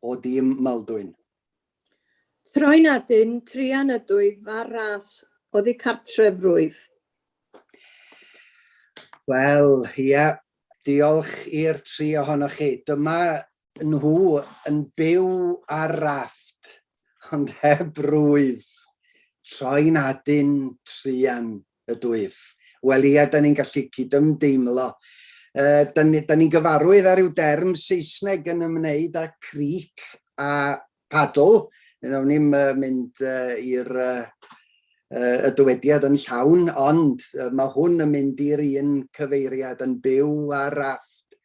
o dîm Maldwyn. Troi'n adyn, truan ydwyf ar ras oddi cartref rwyf. Wel, ia, diolch i'r tri ohonoch chi. Dyma nhw yn byw ar rafft, ond heb rwyf. Troi'n adyn, truan ydwyf. Wel ia, da ni'n gallu cydymdeimlo. Uh, da, ni, da ni'n gyfarwydd ar ryw derm Saesneg yn ymwneud â cric a paddle. Wnawn ni'm uh, mynd uh, i'r uh, uh, y dywediad yn llawn, ond uh, mae hwn yn mynd i'r un cyfeiriad yn byw ar rafft,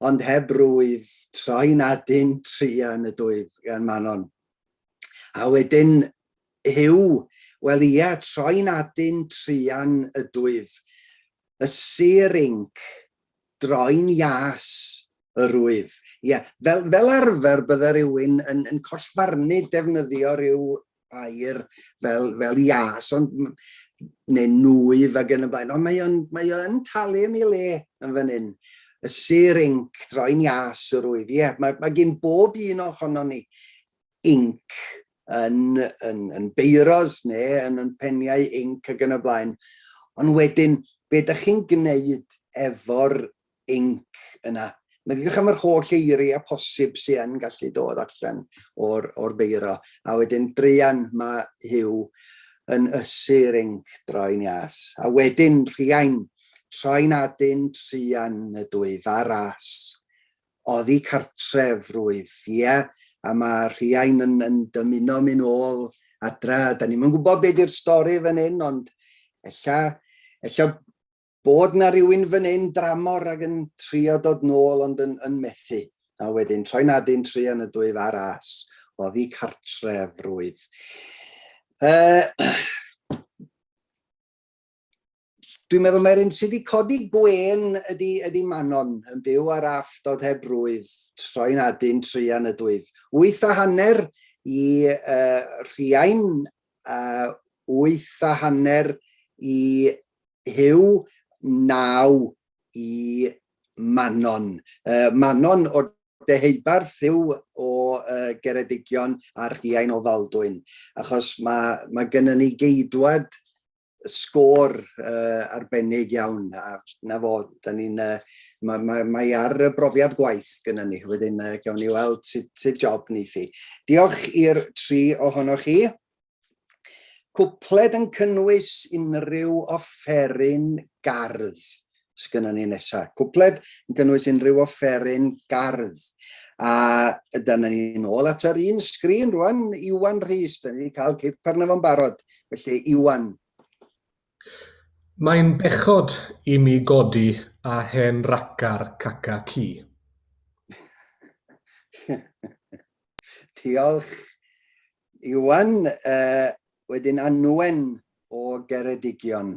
ond heb rwyf, troi'n adyn truan y dwyf gan Manon. A wedyn Huw, wel ia, troi'n adyn truan ydwyf. Y sir inc, droi'n ias yr wyf. Ia, fel, fel arfer bydde rhywun yn, yn collfarnu defnyddio rhyw air fel, fel ias, ond, neu nwyf ac yn y blaen, ond mae o'n, mae o'n talu am ei le yn fan hyn. Y sir inc, droi'n ias yr wyf. Ie, mae, mae gen bob un ohonon ni inc yn, yn, yn beiros neu yn, yn peniau inc ac yn y blaen. Ond wedyn, be ydych chi'n gwneud efo'r inc yna? Meddyliwch am yr holl eiriau posib sy'n yn gallu dod allan o'r, or beiro. A wedyn, druan, mae Huw yn ysu'r inc droi'n ias. A wedyn, rhiain, troi'n adyn, truan y dwyf ar ras. Oddi cartref rwyf, ie, a mae rhiain yn, yn dymuno mynd ôl adra. Da ni'm yn gwybod be di'r stori fan hyn, ond ella, ella bod na rhywun fan hyn dramor ac yn trio dod nôl ond yn, yn methu. A wedyn troi'n adyn truan y dwyf ar as, oddi cartref rwyf. Uh, Dwi'n meddwl mai'r un sydd wedi codi gwên ydy, ydy Manon, yn byw ar afft od heb rwyf, troi'n adyn truan ydwyf. 8.5 i uh, Rhiain, uh, 8.5 i Huw, 9 i Manon. Uh, Manon o'r Deheubarth yw o uh, Geredigion a Rhiain o Faldwyn, achos mae, mae gennym ni geidwad sgôr uh, arbennig iawn, a na fo, da ni'n, uh, mae, mae, mae ar y brofiad gwaith gyda ni, wedyn uh, gawn ni weld sut, sut job wneith hi. Diolch i'r tri ohonoch chi. Cwpled yn cynnwys unrhyw offeryn gardd sgynnon ni nesa. Cwpled yn cynnwys unrhyw offeryn gardd. A dyna ni'n ôl at yr un sgrin rwan, Iwan Rhys, da ni wedi cael cip arno fo'n barod. Felly, Iwan. Mae'n bechod i mi godi a hen racar caca ci. Diolch, Iwan. Uh, wedyn Anwen o Geredigion.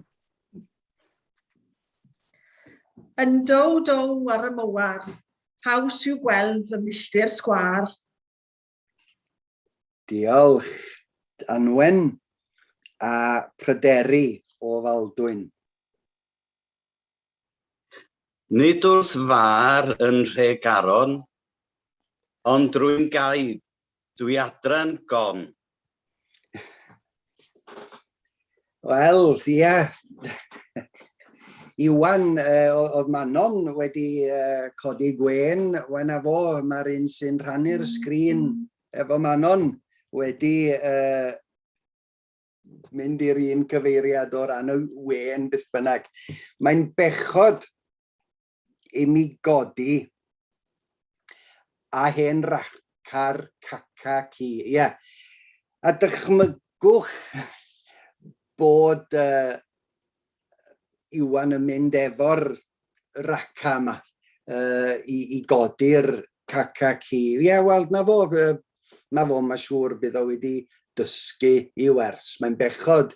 Yn dow dow ar y mowar, haws i'w gweld fy milltir sgwâr. Diolch, Anwen, a Pryderi o Faldwyn. Nid wrth far yn Nhregaron, ond rwy'n gaib, dwi adre'n gon. Wel, ia. Iwan, uh, oedd Manon wedi uh, codi gwên, wen a fo, mae'r un sy'n rhannu'r sgrin efo Manon wedi uh, mynd i'r un cyfeiriad o ran y wên beth bynnag. Mae'n bechod i mi godi a hen racar caca ci. Ie. Yeah. A dychmygwch bod uh, Iwan yn mynd efo'r raca yma uh, i, i godi'r caca ci. Ie, yeah, wel, na fo, uh, na fo, mae siŵr bydd o wedi dysgu i wers. Mae'n bechod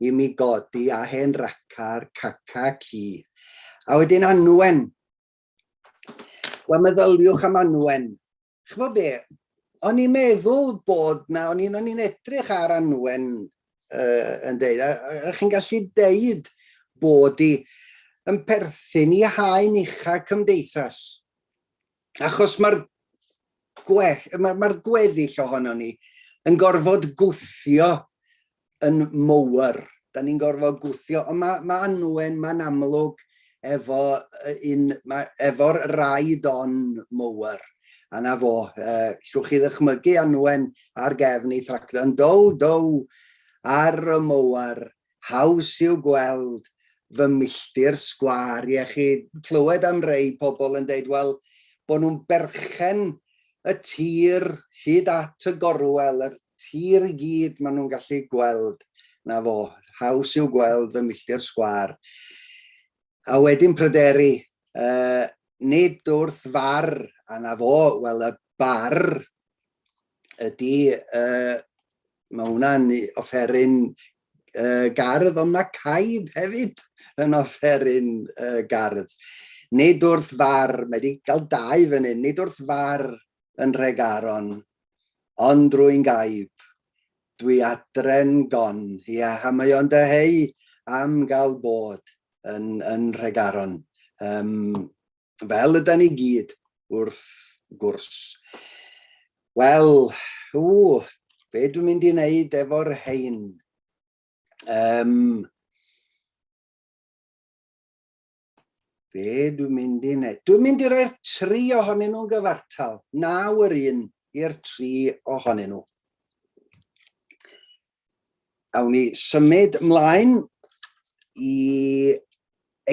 i mi godi a hen raca'r caca ci. A wedyn Anwen. Wel, meddyliwch am Anwen. Ch'mo' be', o'n i'n meddwl bod 'na, o'n i'n o'n i'n edrych ar Anwen uh, yn deud, a, a, a chi'n gallu deud bod i yn perthyn i haen ucha cymdeithas. Achos mae'r gwell, mae'r ma gweddill ohono ni yn gorfod gwthio yn mower. Da ni'n gorfod gwthio, ond mae, ma Anwen, mae'n amlwg efo un, ma, efo'r ride on mower. A na fo, uh, llwch chi ddychmygu Anwen ar gefn ei thractor, yn dow, dow, ar y mower, haws i'w gweld fy milltir sgwâr. Ie, chi clywed am rei pobl yn deud, wel, bod nhw'n berchen y tir hyd at y gorwel, yr tir i gyd maen nhw'n gallu gweld. Na fo, haws i'w gweld fy milltir sgwâr. A wedyn pryderu, uh, nid wrth far, a na fo, wel y bar ydy, uh, mae hwnna'n offeryn uh, gardd, ond mae caib hefyd yn offeryn uh, gardd. Nid wrth far, mae wedi cael dau fan hyn, nid wrth far yn Nhregaron, ond rwy'n gaib. Dwi adre'n gon. Ia, a mae o'n dyheu am gael bod yn, yn Nhregaron. Um, fel yda ni gyd, wrth gwrs. Wel, ww, be dwi'n mynd i wneud efo'r rhain? Um, Be dwi'n mynd i wneud? Dwi'n mynd i roi'r tri ohonyn nhw'n gyfartal. Naw yr un i'r tri ohonyn nhw. Awn ni symud mlaen i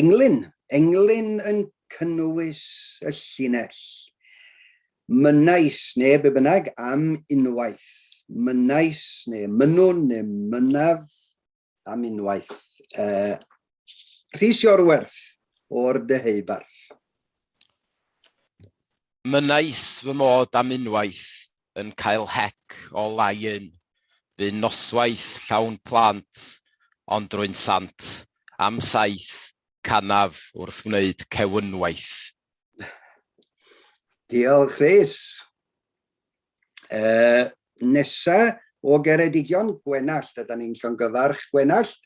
englyn. Englyn yn cynnwys y llinell. Mynais, neu be bynnag, am unwaith. Mynais, neu mynwn, neu mynaf, am unwaith. Uh, Rhys Iorwerth o'r Deheubarth. Mynais fy mod am unwaith yn cael hec o lie-in. Bu noswaith llawn plant, ond rwy'n sant am saith canaf wrth wneud cewynwaith. Diolch, Rhys. Uh, nesa o Geredigion, Gwenallt, a da ni'n llongyfarch Gwenallt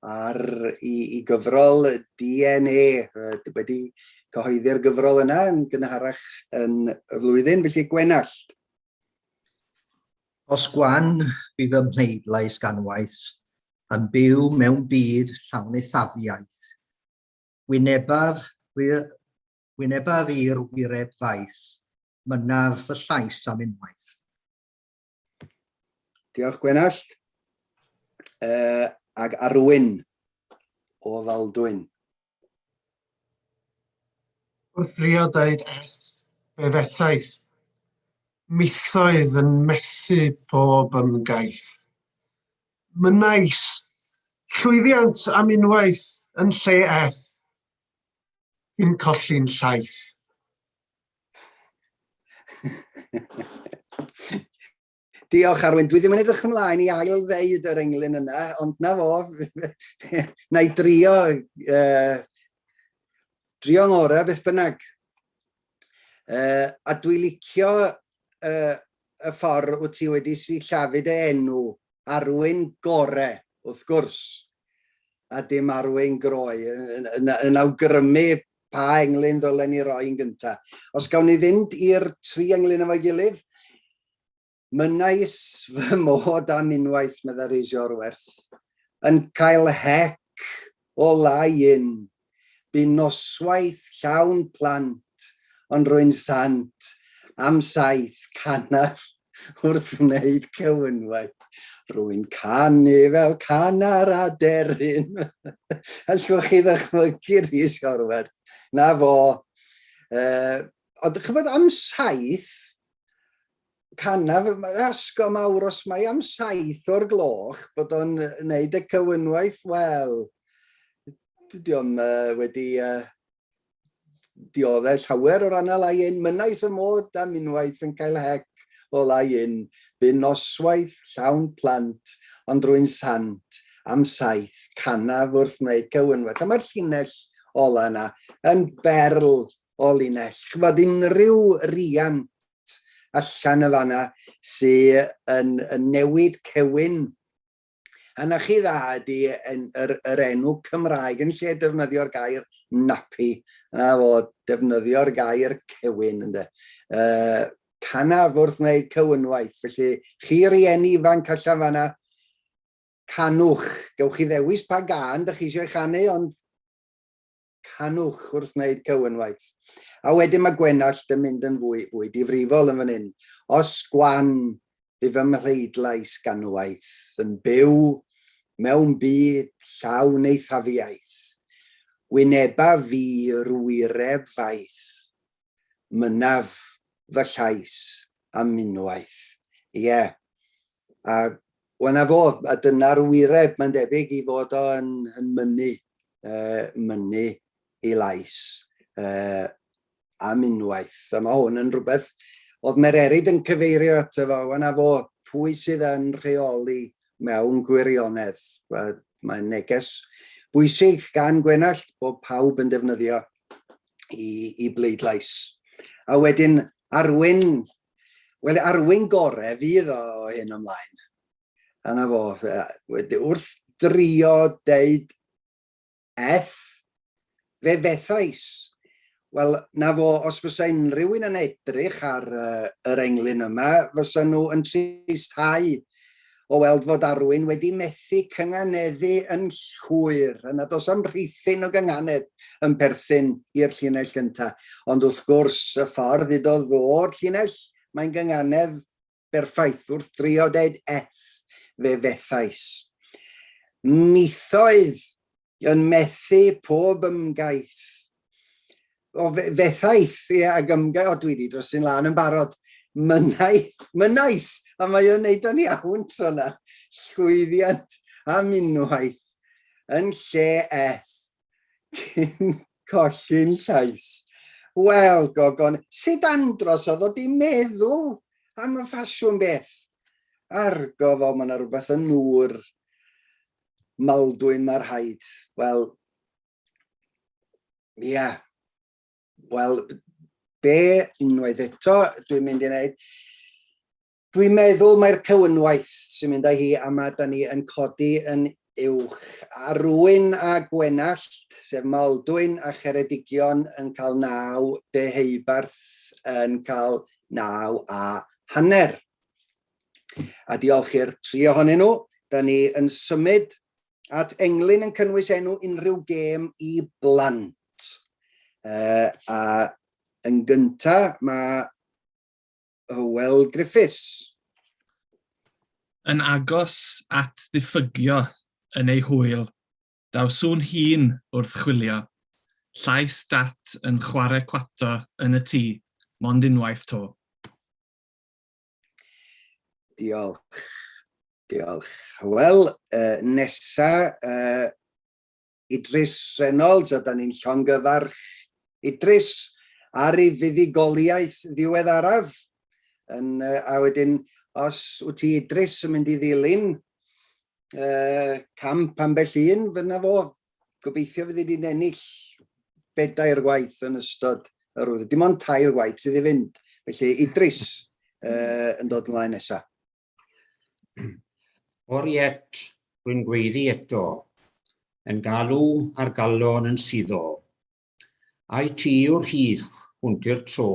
ar i, i gyfrol DNA, wedi cyhoeddi'r gyfrol yna yn gynharach yn y flwyddyn, felly Gwenallt. Os gwan fydd fy mhleidlais ganwaith, yn byw mewn byd llawn eithafiaeth, wynebaf, wynebaf i'r wireb faith, Mynnaf fy llais am unwaith. Diolch Gwenallt. Uh, ag Arwyn o Faldwyn. Wrth drio deud S, fe fethais. Mithoedd yn methu pob ymgais. Mynnais. Llwyddiant am unwaith yn lle S. Cyn colli'n llais. Diolch Arwyn, dwi ddim yn edrych ymlaen i ail ddeud yr englyn yna, ond na fo, na i drio, drio ngorau beth bynnag. A dwi licio y ffordd wyt ti wedi sillafu dy enw, Arwyn Gore, wrth gwrs, a dim Arwyn Groe, yn, yn, yn awgrymu pa englyn ddylen ni roi yn gyntaf. Os gawn ni fynd i'r tri englyn efo'i gilydd, mynais fy mod am unwaith, meddai Rhys Iorwerth, yn cael hec o lai un. Bu noswaith llawn plant, ond rwy'n sant am 7 canaf wrth wneud cewynwaith. Rwy'n canu fel canar aderyn. Allwch chi ddychmygu Rhys Iorwerth? Na fo. Ond chybod am 7 canaf, mae asgo mawr os mae am 7 o'r gloch bod o'n wneud y cywynwaith, wel, dydy o'm wedi dioddef llawer o ran y lie-in. Mynnais fy mod am unwaith yn cael hec o lie-in. Bu noswaith llawn plant, ond rwy'n sant am 7 canaf wrth wneud cywynwaith. A mae'r llinell ola yna yn berl o linell. Chybod, unrhyw riant allan y fanna sy'n yn newid cewyn. A na chi dda ydy en, yr enw Cymraeg yn lle defnyddio'r gair nappy, na fo, defnyddio'r gair cewyn, ynddo. Canaf wrth wneud cywynwaith. Felly, chi rieni ifanc allan fanna, canwch. Gewch chi ddewis pa gân da chi eisiau chanu, ond canwch wrth wneud cywynwaith. A wedyn mae Gwenallt yn mynd yn fwy, fwy difrifol yn fan hyn. Os gwan fu fy mhleidlais ganwaith yn byw mewn byd llawn eithafiaeth, wyneba fi rwyreb faith, mynnaf fy llais am unwaith. Ie. A wel na fo, a dyna'r wireb mae'n debyg i fod o yn, yn mynnu, mynnu ei lais am unwaith. A mae hwn yn rhywbeth oedd Mererid yn cyfeirio ato fo, wel na fo, pwy sydd yn rheoli mewn gwirionedd. Mae'n neges bwysig gan Gwenallt bod pawb yn defnyddio i bleidlais. A wedyn Arwyn, wel Arwyn gore fydd o hyn ymlaen. A na fo, wrth drio deud eth, fe fethais. Wel, na fo, os fysa unrhyw un yn edrych ar yr englyn yma, fysa nhw yn tristhau o weld fod Arwyn wedi methu cynganeddu yn llwyr, a nad oes am rhithyn o gynghanedd yn perthyn i'r llinell gyntaf. Ond wrth gwrs, y ffordd iddo ddod llinell, mae'n gynganedd berffaith wrth drio deud eth, fe fethais. Mithoedd yn methu pob ymgaith. O, fe, fethaith, ie, ag ymgaith, o, dwi wedi dros yn lân yn barod. Mynaith, mynais, a mae o'n neud o'n iawn tro na. Llwyddiant am unwaith yn lle eth, cyn colli'n llais. Wel, gogon, sut andros oedd o di meddwl am y ffasiwn beth? Argo fo, mae yna rhywbeth yn nŵr Maldwyn mae'r rhaid. Wel, ia. Wel, be unwaith eto dwi'n mynd i wneud, Dwi'n meddwl mai'r cywynwaith sy'n mynd â hi a ma' 'da ni yn codi yn uwch. Arwyn a Gwenallt, sef Maldwyn a Cheredigion yn cael 9, Deheubarth yn cael 9.5. A diolch i'r tri ohonyn nhw, da ni yn symud at englyn yn cynnwys enw unrhyw gêm i blant. A yn gynta mae Hywel Griffiths. Yn agos at ddiffygio yn ei hwyl, daw sŵn hun wrth chwilio, llais dat yn chware cwato yn y tŷ, mond unwaith 'to. Diolch. Diolch. Hywel, nesa, Idris Reynolds, a da ni'n llongyfarch. Idris ar ei fuddugoliaeth ddiweddaraf. Yn, a wedyn, os wyt ti Idris yn mynd i ddilyn uh, camp ambell un, fyna fo. Gobeithio fydd wedi'n ennill bedair gwaith yn ystod yr wythnos. Dim ond tair gwaith sydd i fynd. Felly Idris uh, yn dod ymlaen nesaf. O'r iet, rwy'n gweiddi eto, yn galw ar galon yn suddo. Ai ti yw'r rhith hwnt i'r tro?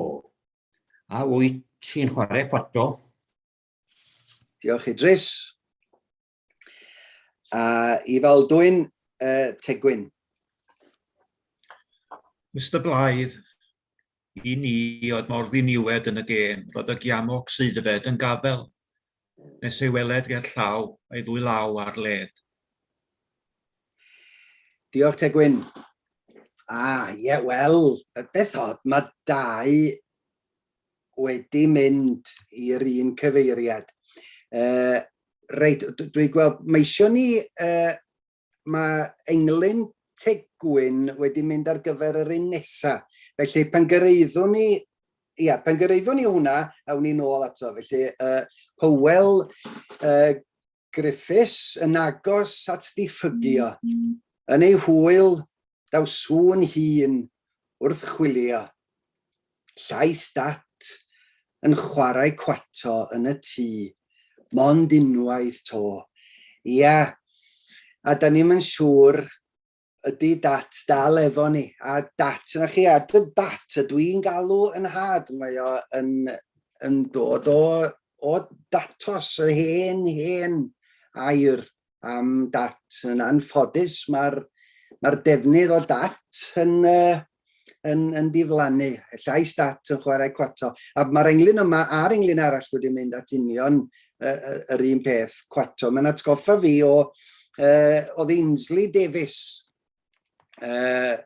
A wyt ti'n chwarae cwato? Diolch Idris. A i Faldwyn uh, Tegwyn. Mr Blaidd, i ni oedd mor ddiniwed yn y gêm, roedd y giamog seuddfed yn gafel, nes ei weled ger llaw a'i ddwy law ar led. Diolch Tegwyn. Ah, ie, yeah, wel, beth od, mae dau wedi mynd i'r un cyfeiriad. Uh, reit, dwi'n gweld, mae eisiau ni, uh, mae englyn Tegwyn wedi mynd ar gyfer yr un nesa. Felly, pan gyraeddwn ni, ia, pan gyraeddwn ni hwnna, awn ni nôl ato. Felly, uh, Hywel uh, Griffiths yn agos at ddiffygio. Yn ei hwyl, daw sŵn hun wrth chwilio. Llais dat yn chwarae cwato yn y tŷ, mond unwaith 'to. Ia, a 'da ni'm yn siŵr ydy dat dal efo ni, a dat yna chi, a dy dat ydw i'n galw yn nhad, mae o yn, yn dod o, o datos, yr hen, hen air am dat. Yn anffodus, mae'r mae defnydd o dat yn, uh, yn, yn diflannu. Llais dat yn chwarae cwato. A mae'r englyn yma a'r englyn arall wedi mynd at union yr un peth, cwato. Mae'n atgoffa fi o, uh, oedd Ainsley Davies, uh,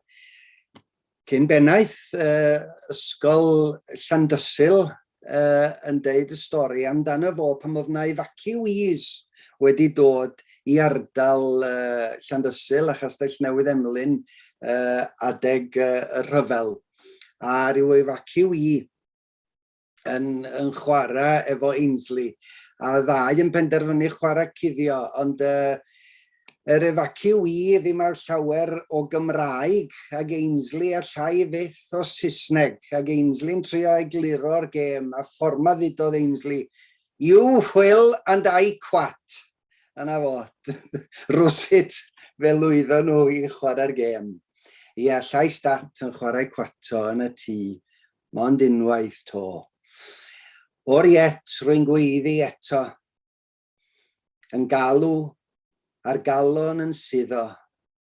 cyn bennaeth uh, ysgol Llandysul, uh, yn deud y stori amdano fo pan oedd na evacuees wedi dod i ardal uh, Llandysul a Chastell Newydd Emlyn uh, adeg uh, y rhyfel. A rhyw evacuee yn, yn chwarae efo Ainsley. A ddau yn penderfynu chwarae cuddio, ond uh, yr evacuee ddim ar llawer o Gymraeg ag Ainsley a llai fyth o Saesneg, ag Ainsley'n trio egluro'r gêm, a ffordd ma ddudodd Ainsley, You whil and I quat. Yna fo. Rwsut fe lwyddon nhw i chwarae'r gêm. Ia, llais dat yn chwarae cwato yn y tŷ. Mond unwaith 'to. O'r iet, rwy'n gweiddi eto. Yn galw, a'r galon yn suddo.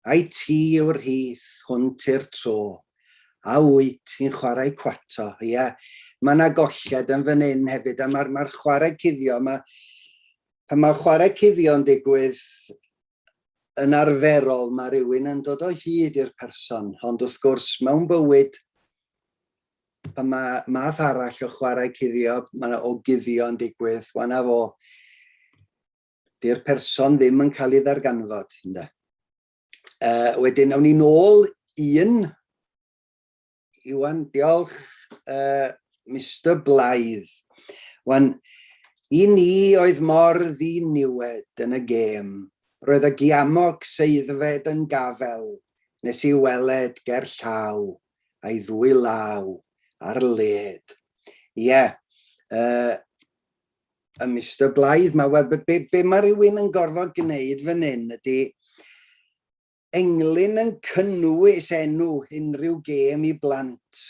Ai ti yw'r rhith hwnt i'r tro? A wyt ti'n chwarae cwato? Ia, mae yna golled yn fan hyn hefyd, a mae'r mae chwarae cuddio, mae, pan mae chwarae cuddio yn digwydd, yn arferol mae rhywun yn dod o hyd i'r person, ond wrth gwrs mewn bywyd, pan mae math arall o chwarae cuddio, mae yna o guddio yn digwydd, wan a fo, di'r person ddim yn cael ei ddarganfod. Ynde? Uh, wedyn, awn ni nôl un Iwan, diolch, uh, Mister Blaidd. Wan, i ni oedd mor ddiniwed yn y gêm. Roedd y giamog seiddfed yn gafel nes i weled ger llaw a'i ddwy law ar led. Ie, yeah, uh, y Mister Blaidd ma, wel, be, be, be mae rhywun yn gorfod gwneud fan hyn ydy englyn yn cynnwys enw unrhyw gêm i blant.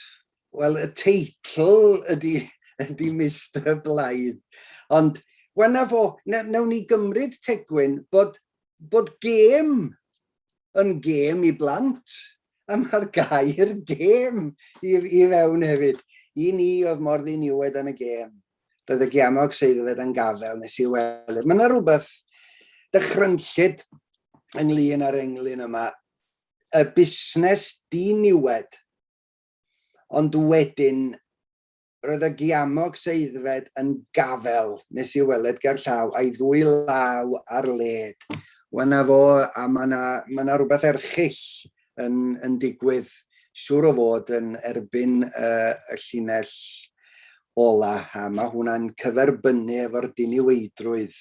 Wel, y teitl ydy, ydy Mister Blaidd. Ond, wel na fo, nawn ni gymryd Tegwyn bod, bod gêm yn gêm i blant, a mae'r gair gêm i, i fewn hefyd. I ni oedd mor ddiniwed yn y gêm. Roedd y giamog seiddfed yn gafel nes i weld. Mae yna rhywbeth dychrynllyd ynglyn â'r englyn yma. Y busnes diniwed. Ond wedyn, roedd y giamog seiddfed yn gafel nes i weled ger llaw, a'i ddwy law ar led. Wel na fo, a mae yna ma rhywbeth erchyll yn, yn digwydd. siŵr o fod yn erbyn y llinell ola, a mae hwnna'n cyferbynnu efo'r diniweidrwydd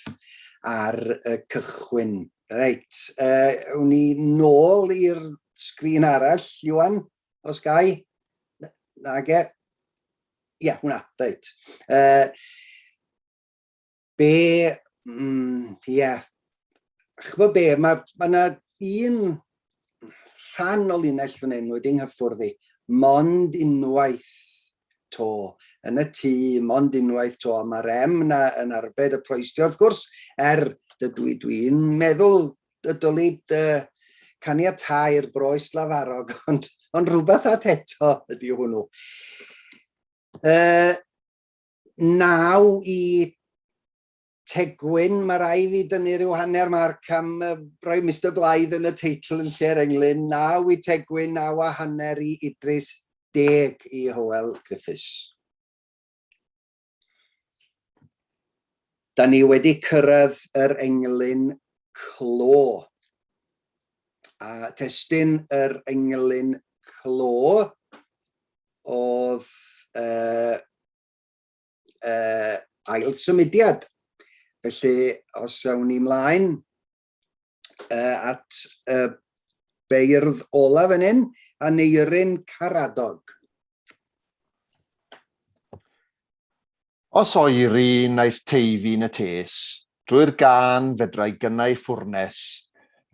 ar y cychwyn. Reit, uh, wn i nôl i'r sgrin arall, Iwan, os gai? Nage? Ie, yeah, hwnna, reit. Uh, be, ie, yeah. Ch'bo be, mae ma 'na un rhan o linell fan hyn wedi nghyffwrdd i, mond unwaith to, yn y tŷ, mond unwaith to, a mae'r M na yn arbed y proestio, wrth gwrs, er dydw i, dwi'n meddwl y dylid uh, caniatáu'r broes lafarog, ond, ond rhywbeth at eto ydy hwnnw. Uh, 9 i Tegwyn, mae rai fi dynnu rhyw hanner marc am uh, roi Mister Blaidd yn y teitl yn lle'r englyn. 9 i Tegwyn, 9.5 i Idris, 10 i Hywel Griffiths. Da ni wedi cyrraedd yr englyn clo. A testun yr englyn clo oedd uh, uh, ail symudiad. Felly, os awn ni mlaen uh, at y uh, beirdd olaf yn hyn, Aneirin Karadog. Os oeri wnaeth Teifi'n y tes, Drwy'r gân fedrai gynnau ffwrnes,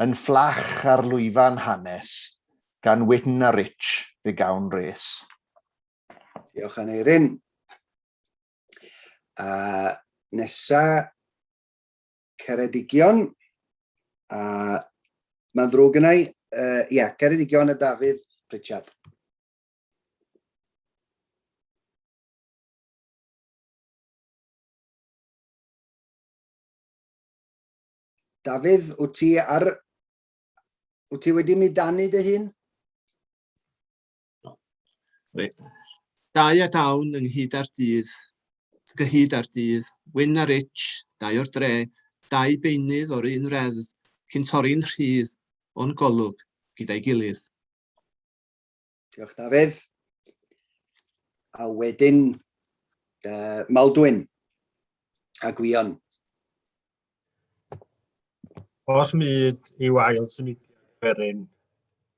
Yn fflach ar lwyfan hanes, Gan Wyn a Rich fe gawn res. Diolch Aneirin. A nesa Ceredigion, a mae'n ddrwg gynna i, uh, ia, Ceredigion a Dafydd Pritchard. Dafydd, wyt ti ar... Wyt ti wedi mudanu dy hun? Reit. Dau a dawn ynghyd â'r dydd, gyhyd â'r dydd, Wyn a Rich, dau o'r dre, dau beunydd o'r un reddf, cyn torri'n rhydd o'n golwg gyda'i gilydd. Diolch Dafydd. A wedyn uh, Maldwyn a Gwion. Os mud yw ail symudiad gwerin,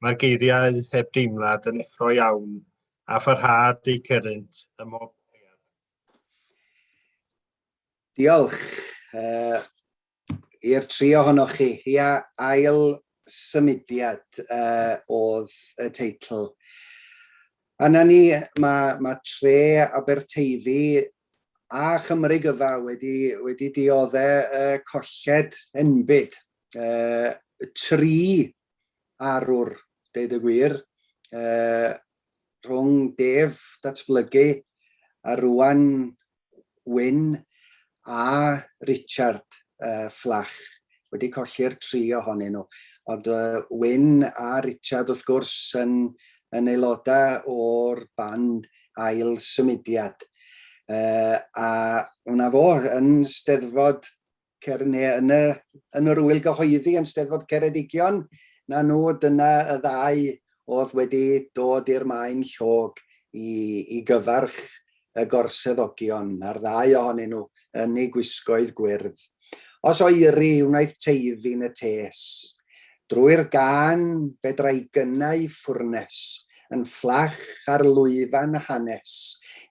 mae'r geiriau heb deimlad yn effro iawn a pharhad eu cerrynt ym mhob lleuad. Diolch uh, i'r tri ohonoch chi. Ia, ail symudiad uh, oedd y teitl. A na ni, mae, mae tre Aberteifi a Chymru gyfa wedi, wedi diodde uh, colled enbyd. Uh, tri arwr, deud y gwir, uh, rhwng Dave Datblygu a rwan Wyn a Richard uh, Fflach wedi colli'r tri ohonyn nhw. Ond uh, Wyn a Richard wrth gwrs yn, yn aelodau o'r band ail symudiad. Uh, a hwnna fo yn Steddfod Cer, neu yn, y, yn yr wyl gyhoeddi yn Steddfod Ceredigion, na nhw, dyna y ddau oedd wedi dod i'r maen llog i, i gyfarch y gorseddogion, a'r ddau ohonyn nhw yn eu gwisgoedd gwyrdd. Os oeri wnaeth Teifi'n y tes, drwy'r gân fedrai gynnau ffwrnes, yn fflach ar lwyfan hanes,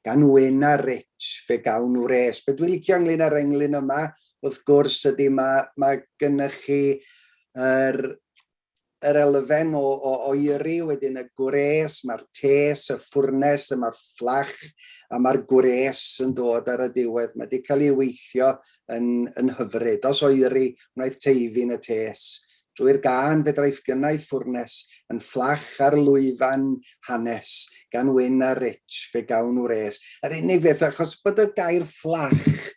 gan Wyn a Rich, fe gawn wres. Be dwi'n licio ynglyn â'r englyn yma, wrth gwrs, ydy mae, mae gennych chi yr, yr elfen o, o oeri, wedyn y gwres, mae'r tes, y ffwrnes, y mae'r fflach, a mae'r gwres yn dod ar y diwedd. Mae wedi cael ei weithio yn, yn hyfryd. Os oeri, wnaeth Teifi'n y tes. Drwy'r gân fedrai gynnau ffwrnes yn fflach ar lwyfan hanes, gan Wyn a Rich, fe gawn wres. Yr unig beth, achos bod y gair fflach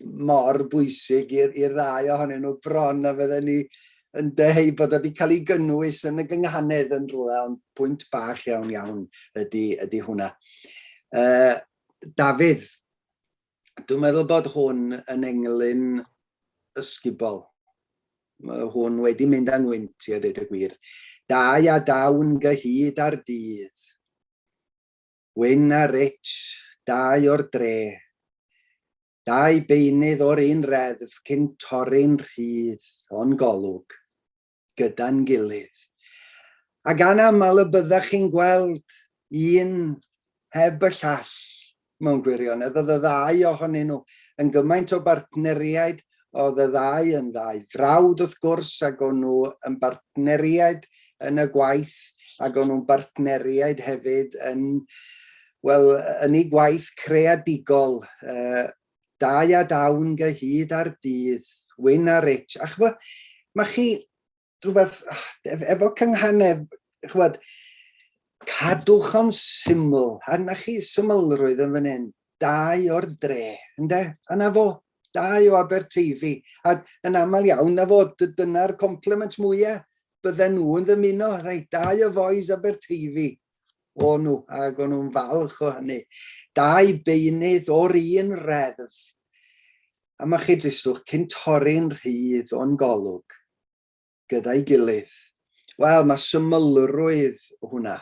mor bwysig i'r ddau ohonyn nhw bron a fydden ni yn dyheu bod wedi cael ei gynnwys yn y gynghanedd yn rhywle, ond pwynt bach iawn iawn ydy, ydy hwnna. Uh, Dafydd, Dwi'n meddwl bod hwn yn englyn ysgubol. Mae hwn wedi mynd â ngwynt i a dweud y gwir. Dau a dawn gyhyd ar dydd. Wyn a Rich, dau o'r dre. Dau beunydd o'r un reddf cyn torri'n rhydd o'n golwg, gyda'n gilydd. Ac anaml y byddech chi'n gweld un heb y llall mewn gwirionedd. Oedd y ddau ohonyn nhw yn gymaint o bartneriaid, oedd y ddau yn ddau frawd wrth gwrs, ac o'n nhw yn bartneriaid yn y gwaith, ac o'n nhw'n bartneriaid hefyd yn, wel, yn eu gwaith creadigol. Uh, dau a dawn gyhyd ar dydd, Wyn a Rich. A chybod, mae chi, rhywbeth, efo cynghanedd, chybod, cadwch o'n syml, a na chi symlrwydd yn fan hyn, dau o'r dre, ynde? A na fo, dau o Aberteifi, a yn aml iawn, na fo, dyna'r compliment mwyaf bydden nhw yn ddymuno, reit, dau o fois Aberteifi o nhw, ac o'n nhw'n falch o hynny. Dau beunydd o'r un reddf, a mae chi dristwch cyn torri'n rhydd o'n golwg gyda'i gilydd. Wel, mae symlrwydd hwnna,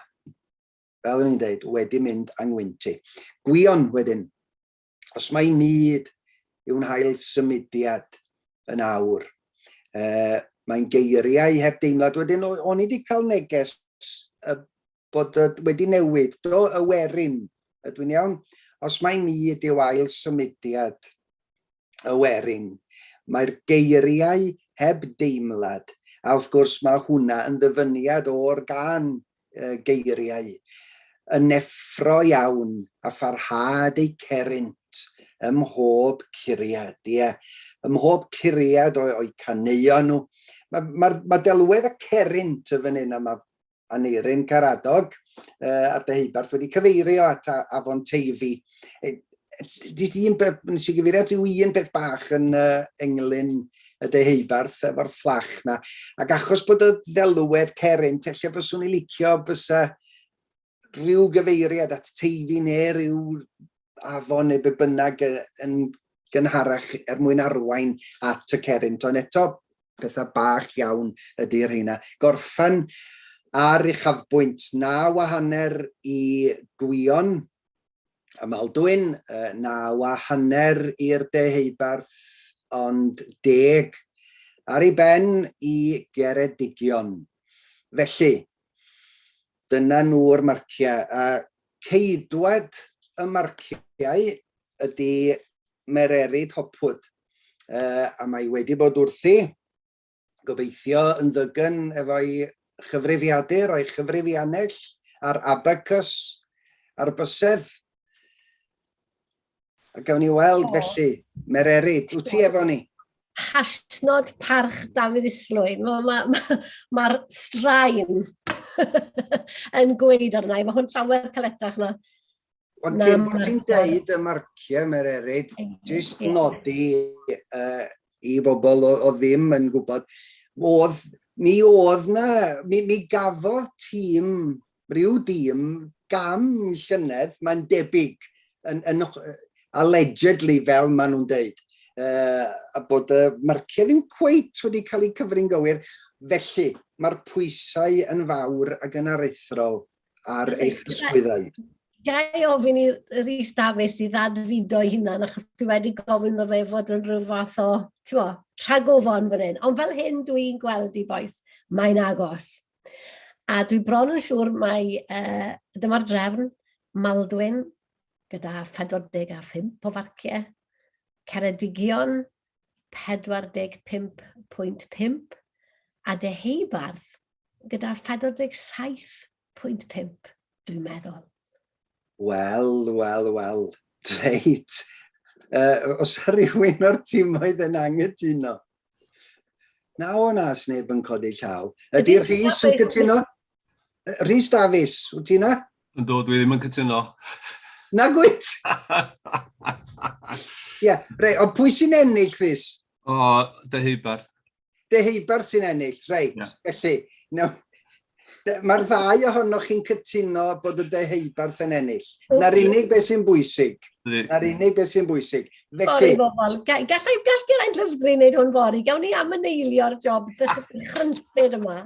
fel o'n i'n dweud, wedi mynd angwynt i. Gwion wedyn, os mae myd yw'n hail symudiad yn awr, uh, mae'n geiriau heb deimlad. Wedyn, o'n i wedi cael neges uh, bod wedi newid, do, y werin, ydw i'n iawn? Os mae myd yw ail symudiad y werin, mae'r geiriau heb deimlad, a wrth gwrs mae hwnna yn ddyfyniad o'r gân geiriau, yn neffro iawn a pharhad eu cerrynt ym mhob curiad, ie, ym mhob curiad o'u caneuon nhw. Mae, mae, mae delwedd y cerrynt yn fan hyn, a mae Aneurin Caradog uh, ar Deheubarth wedi cyfeirio at afon Teifi. Jyst un peth, nes i gyfeirio at yw un peth bach yn uh, englyn y Deheubarth efo'r fflach na. Ac achos bod y ddelwedd cerrynt, ella byswn i licio bysa rhyw gyfeiriad at Teifi neu rhyw afon neu be bynnag yn gynharach er mwyn arwain at y cerrynt. Ond eto, pethau bach iawn ydy'r rheina. Gorffen ar uchafbwynt 9 a hanner i Gwion a Maldwyn, 9 a hanner i'r Deheubarth, ond 10 ar ei ben i Geredigion. Felly, dyna nhw'r marciau. A ceidwad y marciau ydy Mererid Hopwood. A mae wedi bod wrthi, gobeithio yn ddygn efo'i chyfrifiadur, o'i chyfrifiannell a'r abacus a'r bysedd. A gawn ni weld oh. felly, Mererid, wyt ti efo ni? Hashnod parch Dafydd Islwyn. Mae'r ma, ma, ma straen yn gweud arna i. Mae hwn llawer caletach na. Ond cyn bod ti'n deud y marciau, Mererid, jyst nodi uh, i bobl o, o ddim yn gwybod, oedd, mi oedd na, mi, mi gafodd tîm, rhyw dîm, gam llynedd, mae'n debyg, yn, yn, allegedly fel maen nhw'n deud, uh, a bod y marciau ddim cweit wedi cael eu cyfri'n gywir. Felly, mae'r pwysau yn fawr ac yn aruthrol ar eich ysgwyddau. Ga i ofyn i Rhys Dafis i ddadfudo ei hunan, achos dwi wedi gofyn iddo fe fod yn rhyw fath o, ti'n bo, rhagofon fan hyn. Ond fel hyn dwi'n gweld i bois, mae'n agos. A dwi bron yn siŵr mai uh, dyma'r drefn, Maldwyn gyda 45 o farciau, Ceredigion 45.5 a Deheubarth gyda 47.5, dwi'n meddwl. Wel, wel, wel. Reit. Uh, os rhywun o'r timoedd yn anghytuno. Na o na, sneb yn codi llaw. Ydy Rhys yn cytuno? Rhys Davies, wyt ti na? Yndw, dwi ddim yn cytuno. Na gwyt? Ie, yeah, reit, ond pwy sy'n ennill, Rhys? O, Deheubarth. Deheubarth sy'n ennill, reit. Yeah. Felly, no, mae'r ddau ohonoch chi'n cytuno bod y Deheubarth yn ennill. Na'r unig beth sy'n bwysig. Na'r unig beth sy'n bwysig. Felly... Sorry, bobl. Gallai gall Geraint Lyfgri wneud hwn fory. Gawn ni am yn eilio'r job dychrynllyd yma.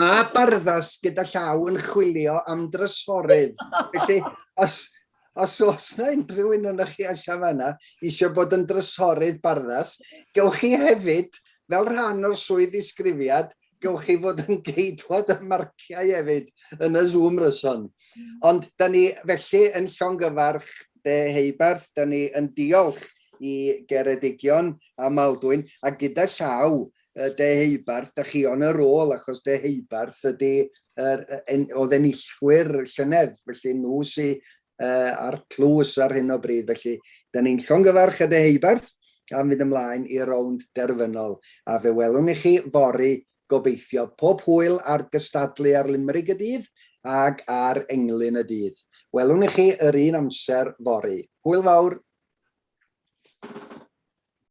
Mae Barddas gyda llaw yn chwilio am drysorydd. Felly, os, os oes na unrhyw un ohonoch chi allan fanna eisiau bod yn drysorydd Barddas, gewch chi hefyd, fel rhan o'r swydd ddisgrifiad, gewch chi fod yn geidwad y marciau hefyd yn y Zoom ryson. Ond da ni felly yn llongyfarch Deheubarth, da ni yn diolch i Geredigion a Maldwyn, a gyda llaw Deheubarth, da chi on y rôl achos Deheubarth ydy er, en, oedd enillwyr llynedd, felly nhw sy uh, ar tlws ar hyn o bryd. Felly, da ni'n llongyfarch y Deheubarth am fynd ymlaen i'r rownd derfynol. A fe welwn i chi fory gobeithio. Pob hwyl ar gystadlu ar Limrig y dydd ag ar Englyn y dydd. Welwn i chi yr un amser fory. Hwyl fawr!